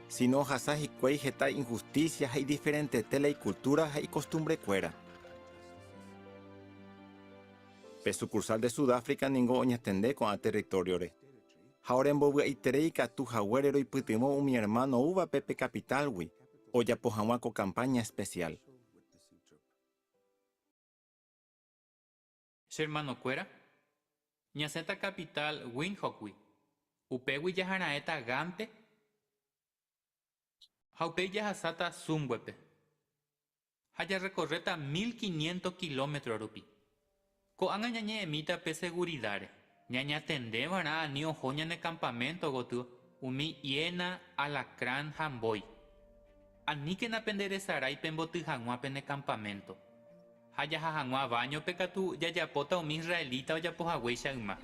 Speaker 20: síno ohasa hikuái heta inhustísia ha idiferentete la ikultúra ha ikostumbrekuéra. Pe sukursál de Sudáfrica ningo oñatende ko'ã territóriore, ha orembovy'aiterei ikatu haguére roipytyvõ umi ermáno oúvape pe kapitálgui ojapo hag̃ua ko kampáña espesiál.
Speaker 21: Che hermanokuéra, ñasẽta capital Windhoek-gui, upégui jahara'ẽta Gam-pe ha upéi jahasáta Tsumgwe-pe. Ha jarrekorréta 1500 kilómetro rupi. Ko'ág̃a ñañe'ẽmíta pe seguridáre. Ñañatendeva'erã ani oho ñane campamento gotyo umi hiena, alacrán ha mbói. Aníkena penderesarái pemboty hag̃ua pene campamento. Ha jaha hag̃ua váñope katu jajapóta umi israelita ojapo haguéicha yma.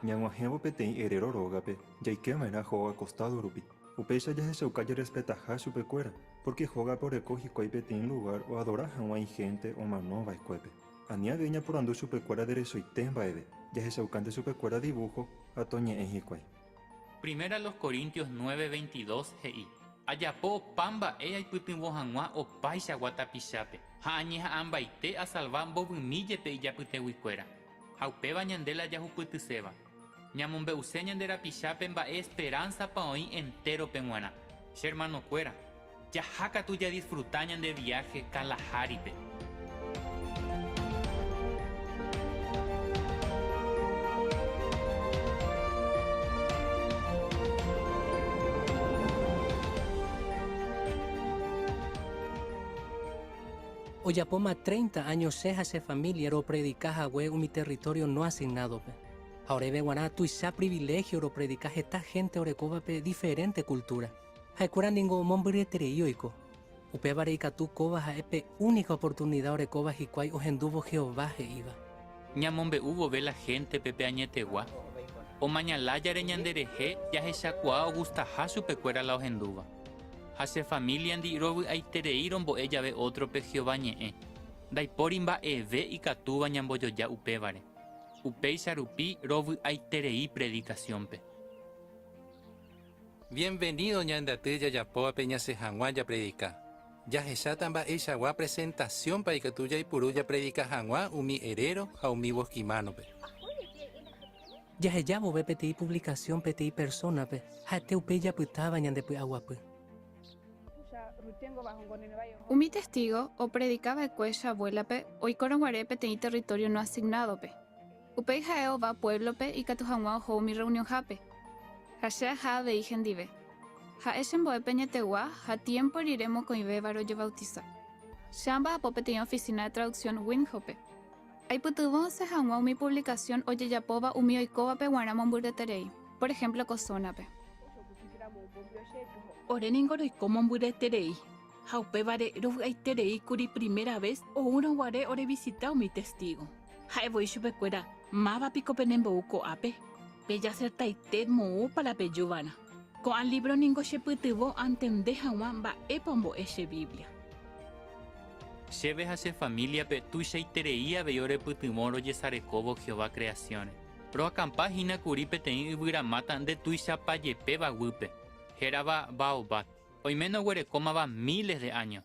Speaker 22: Ñag̃uahẽvo peteĩ herero rógape, jaike va'erã hóga kostádo rupi. Upéicha jahechauka jarrespetaha chupekuéra, pórke hógape oreko hikuái peteĩ lugár oadora hag̃ua ihénte omano va'ekuépe. Ani avei ñaporandu chupekuéra derechoite mba'eve, jahechaukánte chupekuéra divúho ha toñe'ẽ hikuái.
Speaker 21: Primera los Corintios 9:22 he'i, Ajapo opa mba'e aipytyvõ hag̃ua opaichagua tapichápe, ha añeha'ãmbaite asalva mbovymi jepe ijapyteguikuéra. Ha upéva ñande la jahupytyséva. Ñamombe'use ñande rapichápe mba'e esperánsapa oĩ entérope g̃uarã. Che ermanokuéra, jaha katu jadisfruta ñande viáhe Kalaháripe.
Speaker 23: Ojapóma 30 áño che ha che família ropredika hague umi território no asignádope. Ha oréve g̃uarã tuicha priviléhio ropredika heta hénte orekóvape diferénte kultúra. Ha'ekuéra ningo mombyryeterei oiko. Upévare ikatu kóva ha'e pe únika oportunida orekóva hikuái ohendúvo Jehová he'íva.
Speaker 21: Ñamombe'u vove la héntepe pe añetegua, omaña lájare ñanderehe jahechakuaa ogustaha chupekuéra la ohendúva. Ha che famíliandi rovy'aiterei rombo'e jave ótrope Jehová Ñe'ẽ. Ndaipóri mba'eve ikatúva ñambojoja upévare. Upéicha rupi rovy'aiterei predikasiónpe.
Speaker 24: Bienvenido ñande aty jajapóvape ñasẽ hag̃ua japredika. Jahecháta mba'eichagua presentasiónpa ikatu jaipuru japredika hag̃ua umi eréro ha umi bosquimánope.
Speaker 23: Jaheja vove peteĩ puvlikasión peteĩ persónape, ha'ete upéi japytáva ñandepy'aguapy.
Speaker 25: Umi Testígo opredika va'ekue che avuélape oikórõ guare peteĩ território no asignádope. Upéi ha'e ova puévlope ikatu hag̃ua oho umi rreunionhápe, ha che aha avei hendive. Ha'e chembo'e pe añetegua ha tiémpo rire mokõivéva rojevautisa. Che amba'apo peteĩ ofisína de traduksión Windhoek-pe. Aipytyvõ osẽ hag̃ua umi puvlikasión ojejapóva umi oikóvape g̃uarã mombyryeterei, por ehémplo ko sónape.
Speaker 29: Ore ningo roiko mombyryeterei, ha upévare rovy'aiterei kuri primera ves oúrõ guare orevisita umi Testígo. Ha'e voi chupekuéra, Máva piko penembou ko'ápe? Pejasertaite moõpa la pejuva'erã. Ko'ã lívro ningo chepytyvõ antende hag̃ua mba'épa ombo'e che Biblia.
Speaker 21: Chéve ha che famíliape tuichaiterei avei orepytyvõ rojesarekóvo Jehová kreasiõre. Roakampa hína kuri peteĩ yvyramáta ndetuichapajepéva guýpe, hérava baobab, oiméne oguerekómava miles de áño.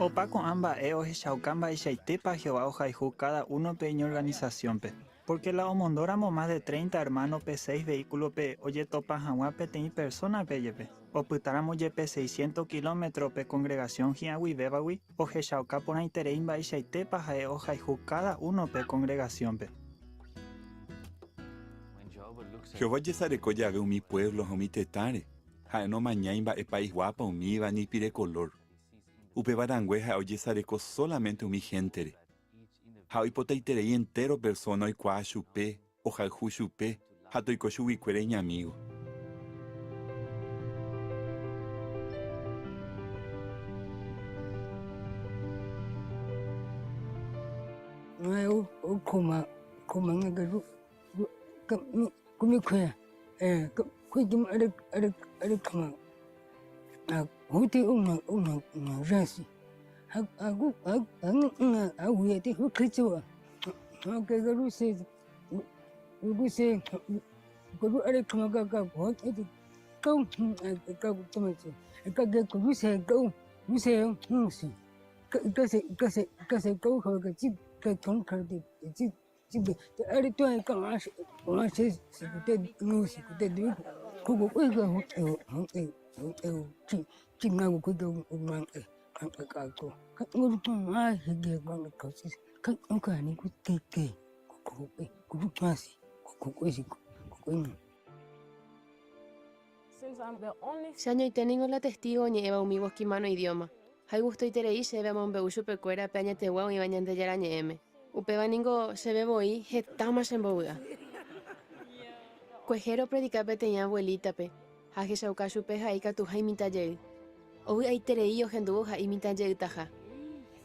Speaker 30: Opa ko'ã mba'e ohechauka mba'eichaitépa Jehová ohayhu káda únope iñorganisasiónpe.
Speaker 2: Pórke la omondóramo mas de treinta ermánope seis veíkulope ojetopa hag̃ua peteĩ persónape jepe, opytáramo jepe seiscientos kilómetro pe kongregasión hi'ag̃uivévagui, ohechauka porãiterei mba'eichaitépa ha'e ohayhu káda únope kongregasiónpe.
Speaker 3: Jehová ojesareko jave umi puévlo ha umi tetãre, ha'e nomañái mba'e paisguápa umíva ni ipire kolór. Upéva rangue ha'e ojesareko sólamente umi héntere. Ha oipotaiterei entéro persóna oikuaa chupe, ohayhu chupe ha toiko chuguikuéra iñamígo.
Speaker 5: Che añoite ningo la Testígo oñe'ẽva umi bosquimano idióma, ha igustoiterei chéve amombe'u chupekuéra pe añetegua oĩva Ñandejára Ñe'ẽme. Upéva ningo chéve voi hetáma chembovy'a. Kuehe ropredika peteĩ abuelítape ha ahechauka chupe ha'e ikatuha imitã jey. Ovy'aiterei ohendúvo ha'e imitã jeytaha.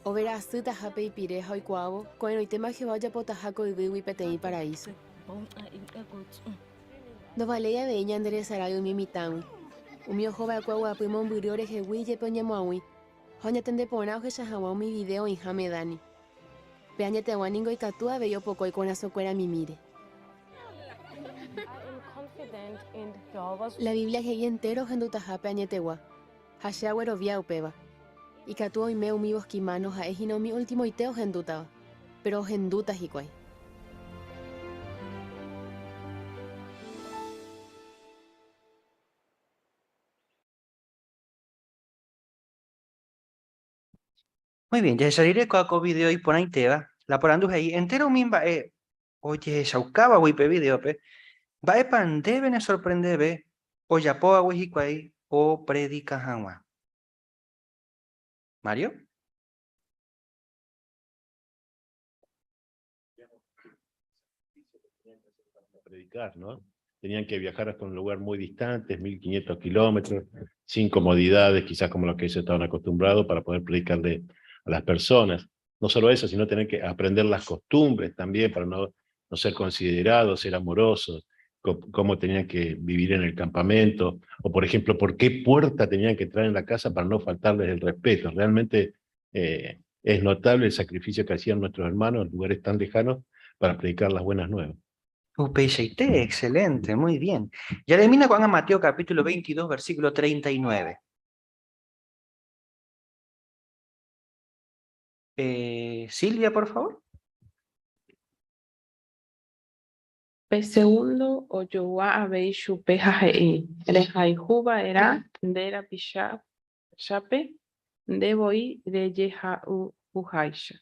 Speaker 5: Overa asýtaha pe ipire ha oikuaávo ko'ẽrõitéma Jehová ojapotaha ko yvýgui peteĩ paraíso. Ndovaléi avei ñanderesarái umi mitãgui. Umi oho va'ekue oguapy mombyry orehegui jepe oñemoag̃ui ha oñatende porã ohecha hag̃ua umi vidéo oĩháme Dani. Pe añetegua ningo ikatu avei opoko ikorasõkuéra mimíre. La Biblia he'i entéro ohendutaha pe añetegua, ha che aguerovia upéva. Ikatu oime umi bosquimano ha'e hína umi ultimoite ohendútava, péro ohendúta hikuái.
Speaker 29: Muy bien, jahecha rire ko'ã ko video iporãitéva, la porandu he'i, entéro umi mba'e ojehechaukáva pe videópe, mba'épa ndéve nesorprendeve ojapóvagui hikuái opredika hag̃ua? Mario?
Speaker 7: Predicar, ¿no? Tenían que viajar hasta un lugar muy distante, 1500 kilómetros, sin comodidades, quizás como lo que ellos estaban acostumbrados, para poder predicarle a las personas. No solo eso, sino tener que aprender las costumbres también para no, no ser considerados, ser amorosos, cómo tenían que vivir en el campamento, o por ejemplo, por qué puerta tenían que entrar en la casa para no faltarles el respeto. Realmente eh, es notable el sacrificio que hacían nuestros hermanos en lugares tan lejanos para predicar las buenas nuevas.
Speaker 29: Upeichaite, excelente, muy bien. Jaleemína ko'ág̃a Mateo capítulo 22, versículo 39. Eh, Silvia, por favor.
Speaker 15: Pe segundo ojogua avei chupe ha he'i, Rehayhu va'erã nde rapicha chápe nde voi rejehayhuháicha.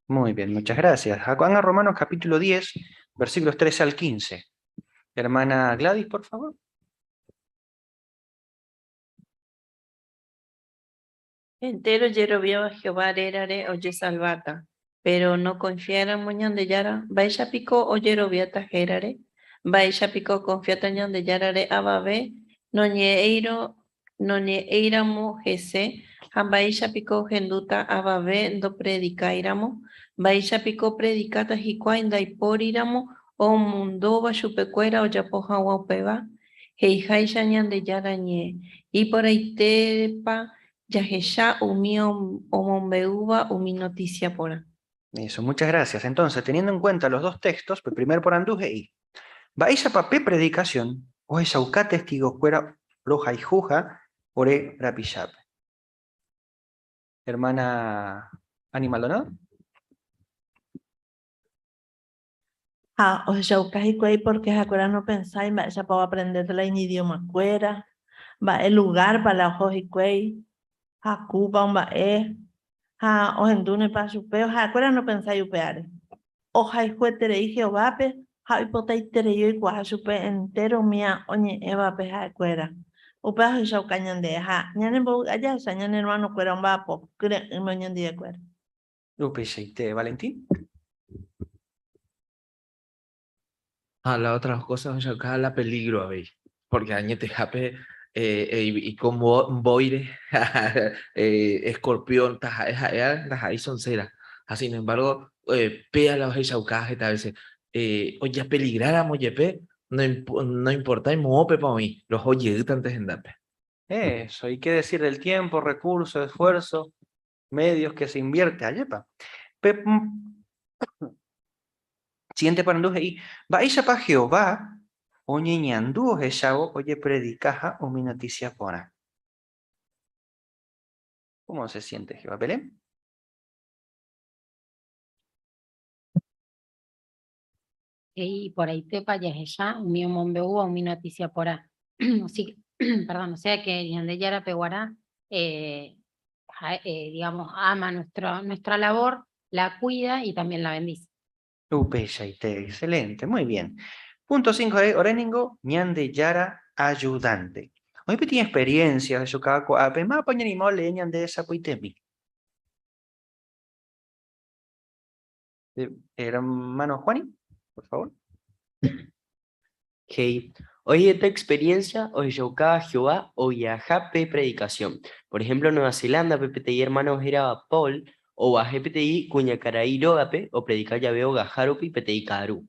Speaker 29: Muy bien, muchas gracias. Ha ko'ág̃a Romanos capítulo 10, versículos 13 al 15. Hermana Gladys, por favor.
Speaker 9: Entéro ojeroviáva Jehová rérare ojesalváta. Péro nokonfiáiramo Ñandejára, mba'éicha piko ojeroviáta hérare? Mba'éicha piko okonfiáta Ñandejárare avave noñe'ẽirõ noñe'ẽiramo hese ha mba'éicha piko ohendúta avave ndopredikáiramo? Mba'éicha piko opredikáta hikuái ndaipóriramo omondóva chupekuéra ojapo hag̃ua upéva? He'iháicha Ñandejára Ñe'ẽ, iporãitépa jahecha umi omombe'úva umi notísia porã.
Speaker 29: Eso, muchas gracias. Entonces, teniendo en cuenta los dos textos, pe primer porandu he'i, Mba'éichapa pe predikasión ohechauka testigokuéra rohayhuha ore rapichápe? Hermana Ani Maldonado.
Speaker 9: Ha ohechauka hikuái pórke ha'ekuéra nopensái mba'éichapa oaprendéta la iñidiomakuéra, mba'e lugárpa la oho hikuái, hakúpa omba'e, ha ohendúnepa chupe, ha'ekuéra nopensái upévare. Ohayhueterei Jehovápe ha oipotaiterei oikuaa chupe entéro umi oñe'ẽvape ha'ekuéra. Upéva ohechauka ñande ha ñanembovy'a jahecha ñane ermanokuéra omba'apo kyre'ỹme oñondivekuéra.
Speaker 29: Upeichaite, Valentín.
Speaker 1: Ha la otra cosa ohechauka la peligro avei, porque añetehápe iko mbóire, escorpión, taha'e ha'éva ndaha'éi soncera. Ha sin embargo, péa la ohechauka heta veces, ojapeligráramo jepe, noimportái moõpepa oĩ, roho jeýtante hendápe.
Speaker 29: Eso, y qué decir del tiempo, recurso, esfuerzo, medios que se invierte, ajépa. Pe siguiente porandu he'i, Mba'éichapa Jehová oñeñandu ohechávo ojepredikaha umi notísia porã? ¿Cómo se siente Jehová? Belén?
Speaker 8: He'i iporãitépa jahecha umi omombe'úva umi notísia porã. Perdón, o sea que Ñandejárape guarã eh, eh, digamos, ama nuestro, nuestra labor, la cuida y también la bendice.
Speaker 29: Upeichaite, excelente, muy bien. Punto 5 he'i, Ore ningo Ñandejára ayudante. Oĩ peteĩ experiencia ohechukáva ko'ápe, mávapa oñanima olee ñande sapoitemi. Hermano Juani, por favor.
Speaker 6: He'i, Oĩ heta experiencia ohechaukáva Jehová oviaha pe predikasión. Por ehémplo, Nueva Zelándape peteĩ ermáno hérava Paul oguahẽ peteĩ kuñakarai rógape opredika jave ogaha rupi peteĩ ka'aru.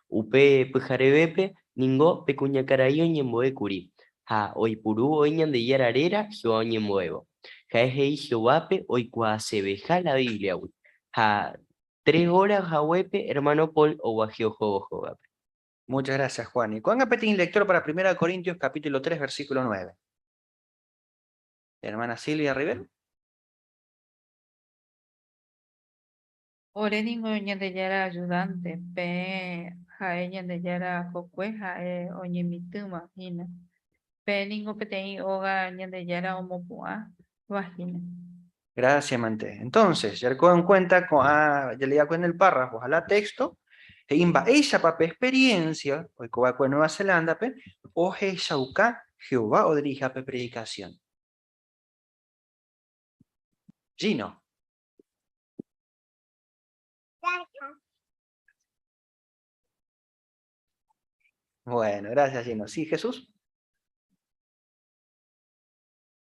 Speaker 6: Upe pyharevépe ningo pe kuñakarai oñembo'e kuri, ha oipuru voi Ñandejára réra Jehová oñembo'évo. Ha'e he'i Jehovápe oikuaaseveha la Bíbliagui, ha tres óra haguépe ermáno Paul oguahẽ ohóvo hógape.
Speaker 29: Muchas gracias, Juani. Ko'ág̃a peteĩ lector para Primera de Corintios capítulo 3 versículo 9. Hermana Silvia Rivero.
Speaker 15: Ore ningo Ñandejára ayudante, peẽ ha'e Ñandejára kokue ha'e oñemitỹva hína. Peẽ ningo peteĩ óga Ñandejára omopu'ãva hína.
Speaker 29: Gracias, mante. Entonces, jareko en cuenta ko'ã jaleíakue en el párrafo ha la texto, he'i mba'éichapa pe experiencia oikova'ekue Nueva Zelanda-pe ohechauka Jehová odiriha pe predikasión. Gino. Bueno, gracias, Gino. Sí, Jesús.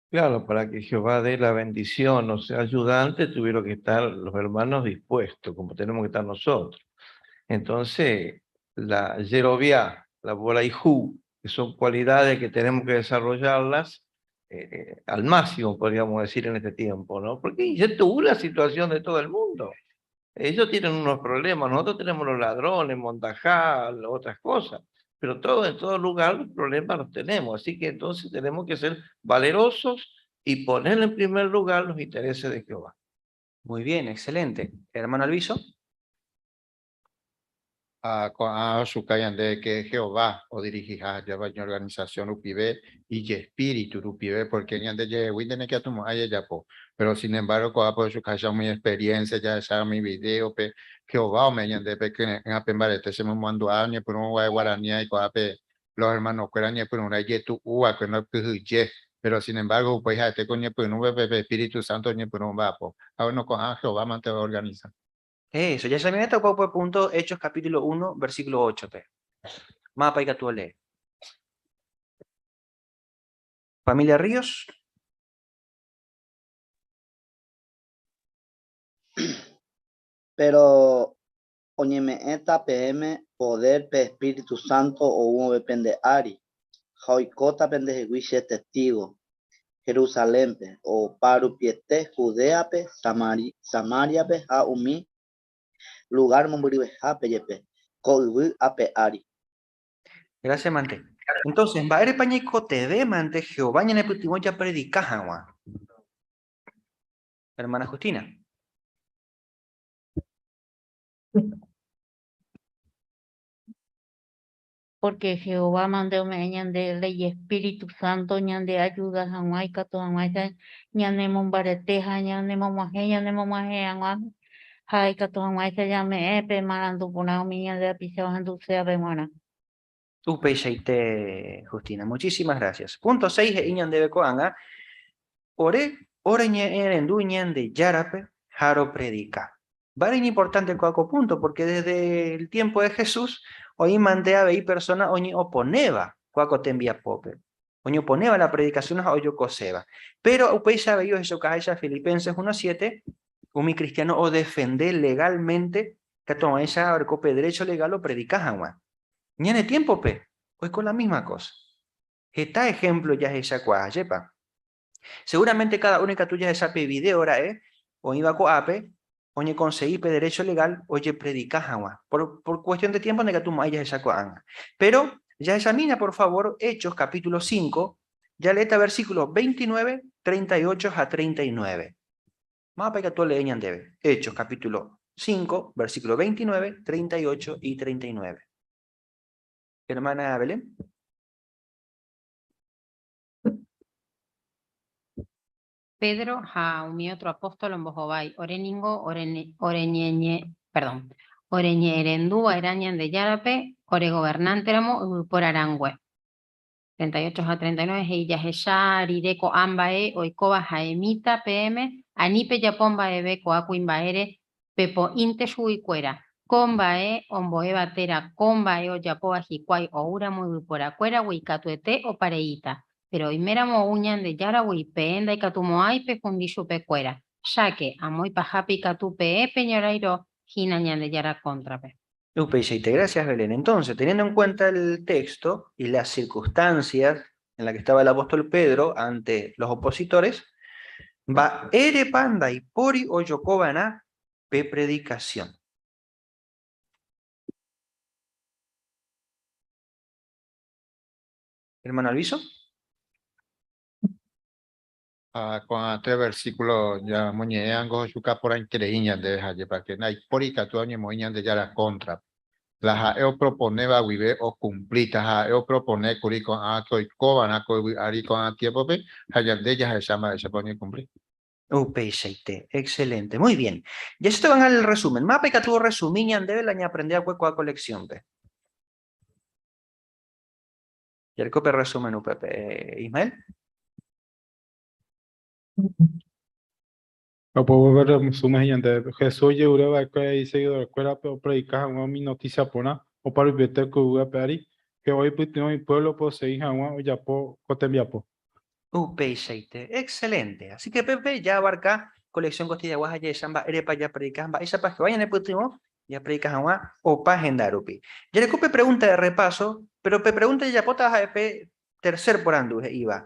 Speaker 10: Claro, para que Jehová dé la bendición o sea ayudante, tuvieron que estar los hermanos dispuestos, como tenemos que estar nosotros. Entonces, la Jerobiá, la Boraijú, que son cualidades que tenemos que desarrollarlas al máximo, podríamos decir, en este tiempo, ¿no? Porque ya tuvo la situación de todo el mundo. Ellos tienen unos problemas, nosotros tenemos los ladrones, Montajá, otras cosas, pero todo, en todo lugar los problemas los tenemos, así que entonces tenemos que ser valerosos y poner en primer lugar los intereses de Jehová.
Speaker 29: Muy bien, excelente. Hermano Alviso.
Speaker 11: Ha ko'ã ochuka ñande ke Jehová odirihiha java iñorganisasión rupive, ijespíritu rupive, pórke ñande jeheguínte ndaikatumo'ãi jajapo. Péro sin embárgo ko'ápe ochukaháicha umi experiencia jahecha umi vidéope, Jehová ome'ẽ ñandéve kyre'ỹ ha pe mbarete chemomandu'a oñepyrũ gua'e guarani aikuaa pe los hermanokuéra oñepyrũrã ijetu'u va'ekue ndokyhyje, péro sin embargo upéi ha'ete ko oñepyrũve pe espíritu santo oñepyrũ omba'apo. Ha bueno ko'ã Jehová mante oorganisa.
Speaker 29: Eso, jahechamivéta upe upe punto Hechos capítulo 1, versículo 8-pe. Mávapa ikatu olee? Familia Ríos.
Speaker 12: Péro oñeme'ẽta peẽme podér pe espíritu sánto ou vove pende ári, ha oikóta pendehegui che testígo Jerusalénpe, opa rupiete Judéape, Samáriape ha umi lugár mombyryvehápe jepe ko yvy ape ári.
Speaker 29: Gracias mante. Entonces, mba'érepa ñaikotevẽ mante Jehová ñanepytyvõ japredika hag̃ua? Hermana Justina.
Speaker 8: Pórke Jehová mante ome'ẽ ñande léi espíritu sánto ñandeajuda hag̃ua ikatu hag̃uáicha ñanemombarete ha ñanemog̃uahẽ ñanemog̃uahẽ hag̃ua ha ikatu hag̃uáicha ñame'ẽ pe marandu porã umi ñande rapicha ohendusévape g̃uarã.
Speaker 29: Upeichaite, Justina. Muchísimas gracias. Punto 6 he'i ñandéve ko'ág̃a, Ore oreñe'ẽrendu Ñandejárape ha ropredika. Mba'ére iñimportánte ko'ã ko punto? Porque desde el tiempo de Jesús oĩ mante avei persona oñeoponéva ko'ã ko tembiapópe, oñeoponéva la predicación ha ojokoséva. Pero upéicha avei ohechokaháicha Filipenses 1:7, umi cristiano odefende legalmente katu oĩcha oreko pe derecho legal opredika hag̃ua. Ñane tiémpope oiko la misma cosa. Heta ejemplo jahechakuaa, ajépa? Seguramente cada uno ikatu jahecha pe video ra'e oĩva ko'ápe oñekonsegi pe derecho legal ojepredika hag̃ua. Por, por cuestión de tiempo ndaikatumo'ãi jahecha ko'ág̃a. Pero jahechamína por favor Hechos capítulo 5, jaleéta versículos 29, 38 ha 39. Mávapa ikatu olee ñandéve? Hechos capítulo 5, versículo 29, 38 y 39. Hermana Belén.
Speaker 4: Pedro ha umi ótro apóstol ombohovái, Ore ningo oreñe'ẽ, perdón, oreñe'ẽrendu va'erã Ñandejárape ore governánteramo yvypóra rãngue. 38 ha 39 he'i, Jahecha rire ko'ã mba'e oikóva ha'emíta peẽme, ani pejapo mba'eve ko'ã kuimba'ére pepo'ínte chuguikuéra, ko mba'e ombo'éva térã ko mba'e ojapóva hikuái oúramo yvyporakuéragui ikatuete opareíta, péro oiméramo ou Ñandejáragui peẽ ndaikatumo'ãi pehundi chupekuéra, cháke, amo ipahápe ikatu peẽ peñorairõ hína Ñandejára kóntrape.
Speaker 29: Upeichaite, gracias Belén. Entonces, teniendo en cuenta el texto y las circunstancias en las que estaba el apóstol Pedro ante los opositores, mba'érepa ndaipóri ojokova'erã pe predicación. Hermano Alviso.
Speaker 11: Ha ko'ã tres versículo ñamoñe'ẽango ohechuka porãiterei ñandéve ha jepa que ndaipóri ikatúva oñemoĩ Ñandejára kóntrape. La ha'e oproponéva guive okumplíta, ha ha'e opropone kuri ko'ã ke oikova'erã ko yvy ári ko'ã tiémpope ha ñande jahecha mba'éichapa oñekumpli.
Speaker 29: Upeichaite. Excelente. Muy bien. Jahechaite el resumen. Mávapa ikatu orresumi ñandéve la ñaaprende va'ekue ko'ã colección-pe. Jareko pe resumen upépe, Ismael.
Speaker 13: Opo pe resumen he'i ñandéve, Jesús ojerure va'ekue iseguidorkuérape opredika hag̃ua umi notísia porã oparupiete ko yvy ape ári, Jehová oipytyvõ ipuévlope osegi hag̃ua ojapo ko tembiapo.
Speaker 29: Upeichaite. Excelente. Así que pépe jaabarka ko lección kostillagua ha jahecha mba'érepa japredika, mba'éichapa Jehová ñanepytyvõ japredika hag̃ua opa henda rupi. Jareko pe pregunta de repaso, pero pe pregunta jajapótava ha'e pe tercer porandu he'íva,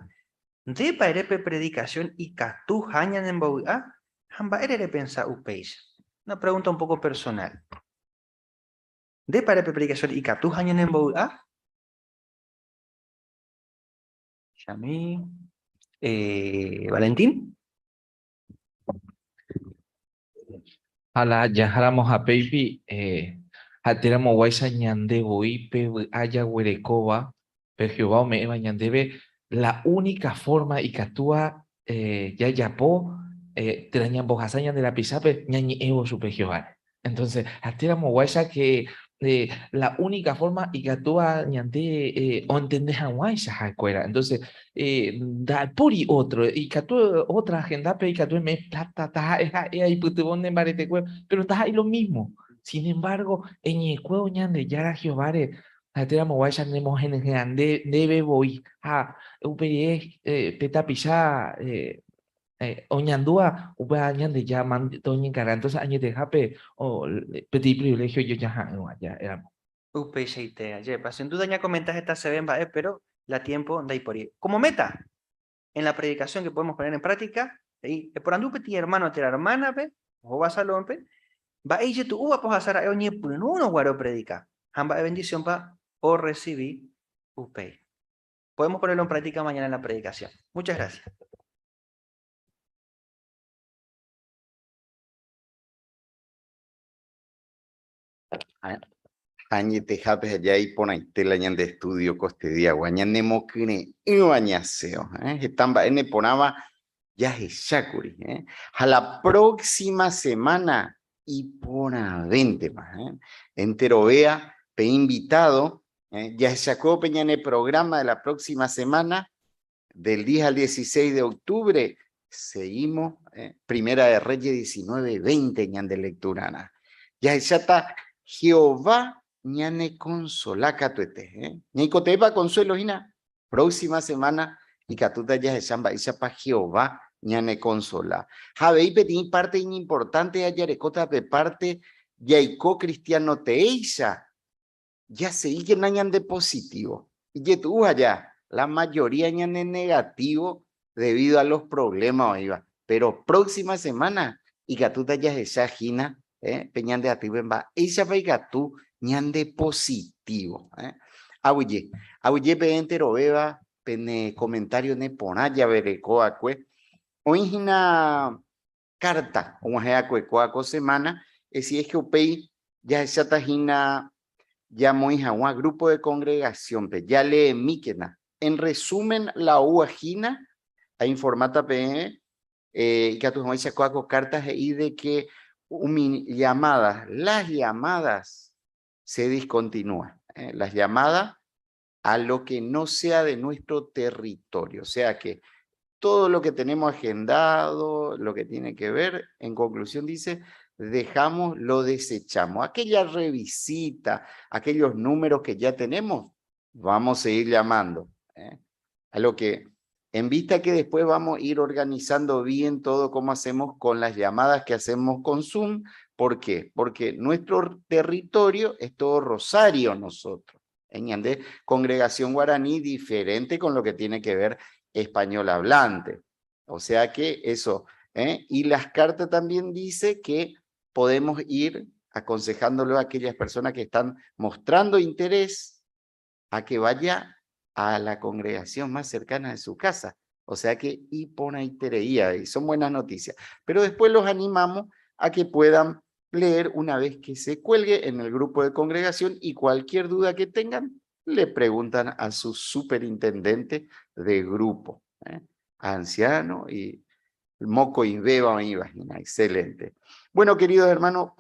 Speaker 29: Ndépa ere pe predikasión ikatuha ñanembovy'a ha mba'ére repensa upéicha? Una pregunta un poco personal. Ndépa ere pe predikasión ikatuha ñanembovy'a? Chami. Eh, Valentín.
Speaker 1: Ha la jaháramo hapéipi, eh, ha'eteramoguáicha ñande voi pe vy'a jaguerekóva, pe Jehová ome'ẽva ñandéve, la única forma ikatúva eh, jajapo eh, térã ñambohasa ñande rapichápe ñañe'ẽvo chupe Jehováre. Entonces, ha'eteramoguáicha que eh, la única forma ikatúva ñande eh, ontende hag̃uáicha ha'ekuéra. Entonces, eh, nda'ipóri otro, ikatu otra hendápe ikatu eme'ẽ plata, taha'e ha'e aipytyvõ ne mbaretekue, pero ndaha'éi lo mismo. Sin embargo, eñekuévo Ñandejára Jehováre, ha'eteramoguáicha nemohenyhẽha nde, ndéve voi. Ha upe rire eh, pe tapicha eh, eh, oñandúva upéva Ñandejára mante oñenkarga. Entonces, añetehápe o, peteĩ privilegio ijojaha'ỹva ja'éramo.
Speaker 29: Upeichaite, ajépa. Sin duda ñakomenta heta seve mba'e, pero la tiempo ndaipóri. Como meta, en la predicación que podemos poner en práctica, he'i, eporandu peteĩ hermano térã hermana-pe, ohóva salón-pe, mba'e ijetu'úva pohasa ra'e oñepyrũrõ guare opredika, ha mba'e bendición-pa orrecibi upéi. Podemos ponerlo en práctica mañana en la predicación. Muchas gracias.
Speaker 12: A ver.
Speaker 14: Añetehápe ha iporãite la ñande estudio koestediagua ñanemokyre'ỹva ñasẽo, eh? Heta mba'e neporãva jahechákuri, eh? Ha la próxima semana iporãvéntema, eh? Enterovéa pe invitado, eh? Jahechakuévo pe ñane programa de la próxima semana, del 10 al 16 de octubre, seguimos, eh? Primera de Reyes 19, 20 ñande lecturarã. Jahecháta Jehová ñane consola katuete, eh? Ñaikotevẽpa consuelo hína? Próxima semana ikatúta jahecha mba'éichapa Jehová ñane consola. Ha avei peteĩ parte iñimportante jajarekóta pe parte jaiko cristiano teéicha, jaseíkena ñande positivo. Ijetu'u aja, la mayoría ñane negativo debido a los problemas oĩva. Pero próxima semana ikatúta jahecha hína, eh, pe ñande atýpe mba'éichapa ikatu ñande positivo. Eh. Aguyje, aguyje peẽ enterovéva pene comentario neporã javereko va'ekue. Oĩ hína carta og̃uahẽ va'ekue kóa ko semana, si es que upéi jahecháta hína jamoĩ hag̃ua grupo de congregación-pe. Jaleemíkena. En resumen, la oúva hína, ainformáta peẽ, eh, ikatu hag̃uáicha kóa ko carta he'i de que umi llamadas, las llamadas se discontinúa. Eh, las llamadas a lo que no sea de nuestro territorio. O sea que todo lo que tenemos agendado, lo que tiene que ver, en conclusión dice, dejamos, lo desechamos. Aquella revisita, aquellos números que ya tenemos, vamos a seguir llamando. ¿Eh? A lo que, en vista que después vamos a ir organizando bien todo cómo hacemos con las llamadas que hacemos con Zoom. ¿Por qué? Porque nuestro territorio es todo Rosario nosotros. En ñande, congregación guaraní diferente con lo que tiene que ver español hablante. O sea que eso, ¿eh? Y las cartas también dice que podemos ir aconsejándolo a aquellas personas que están mostrando interés a que vaya a la congregación más cercana de su casa. O sea que iporãitereía, y son buenas noticias. Pero después los animamos a que puedan leer una vez que se cuelgue en el grupo de congregación y cualquier duda que tengan, le preguntan a su superintendente de grupo, ¿eh? Anciano y mokõivéva oĩva hína, excelente. Bueno, queridos hermanos,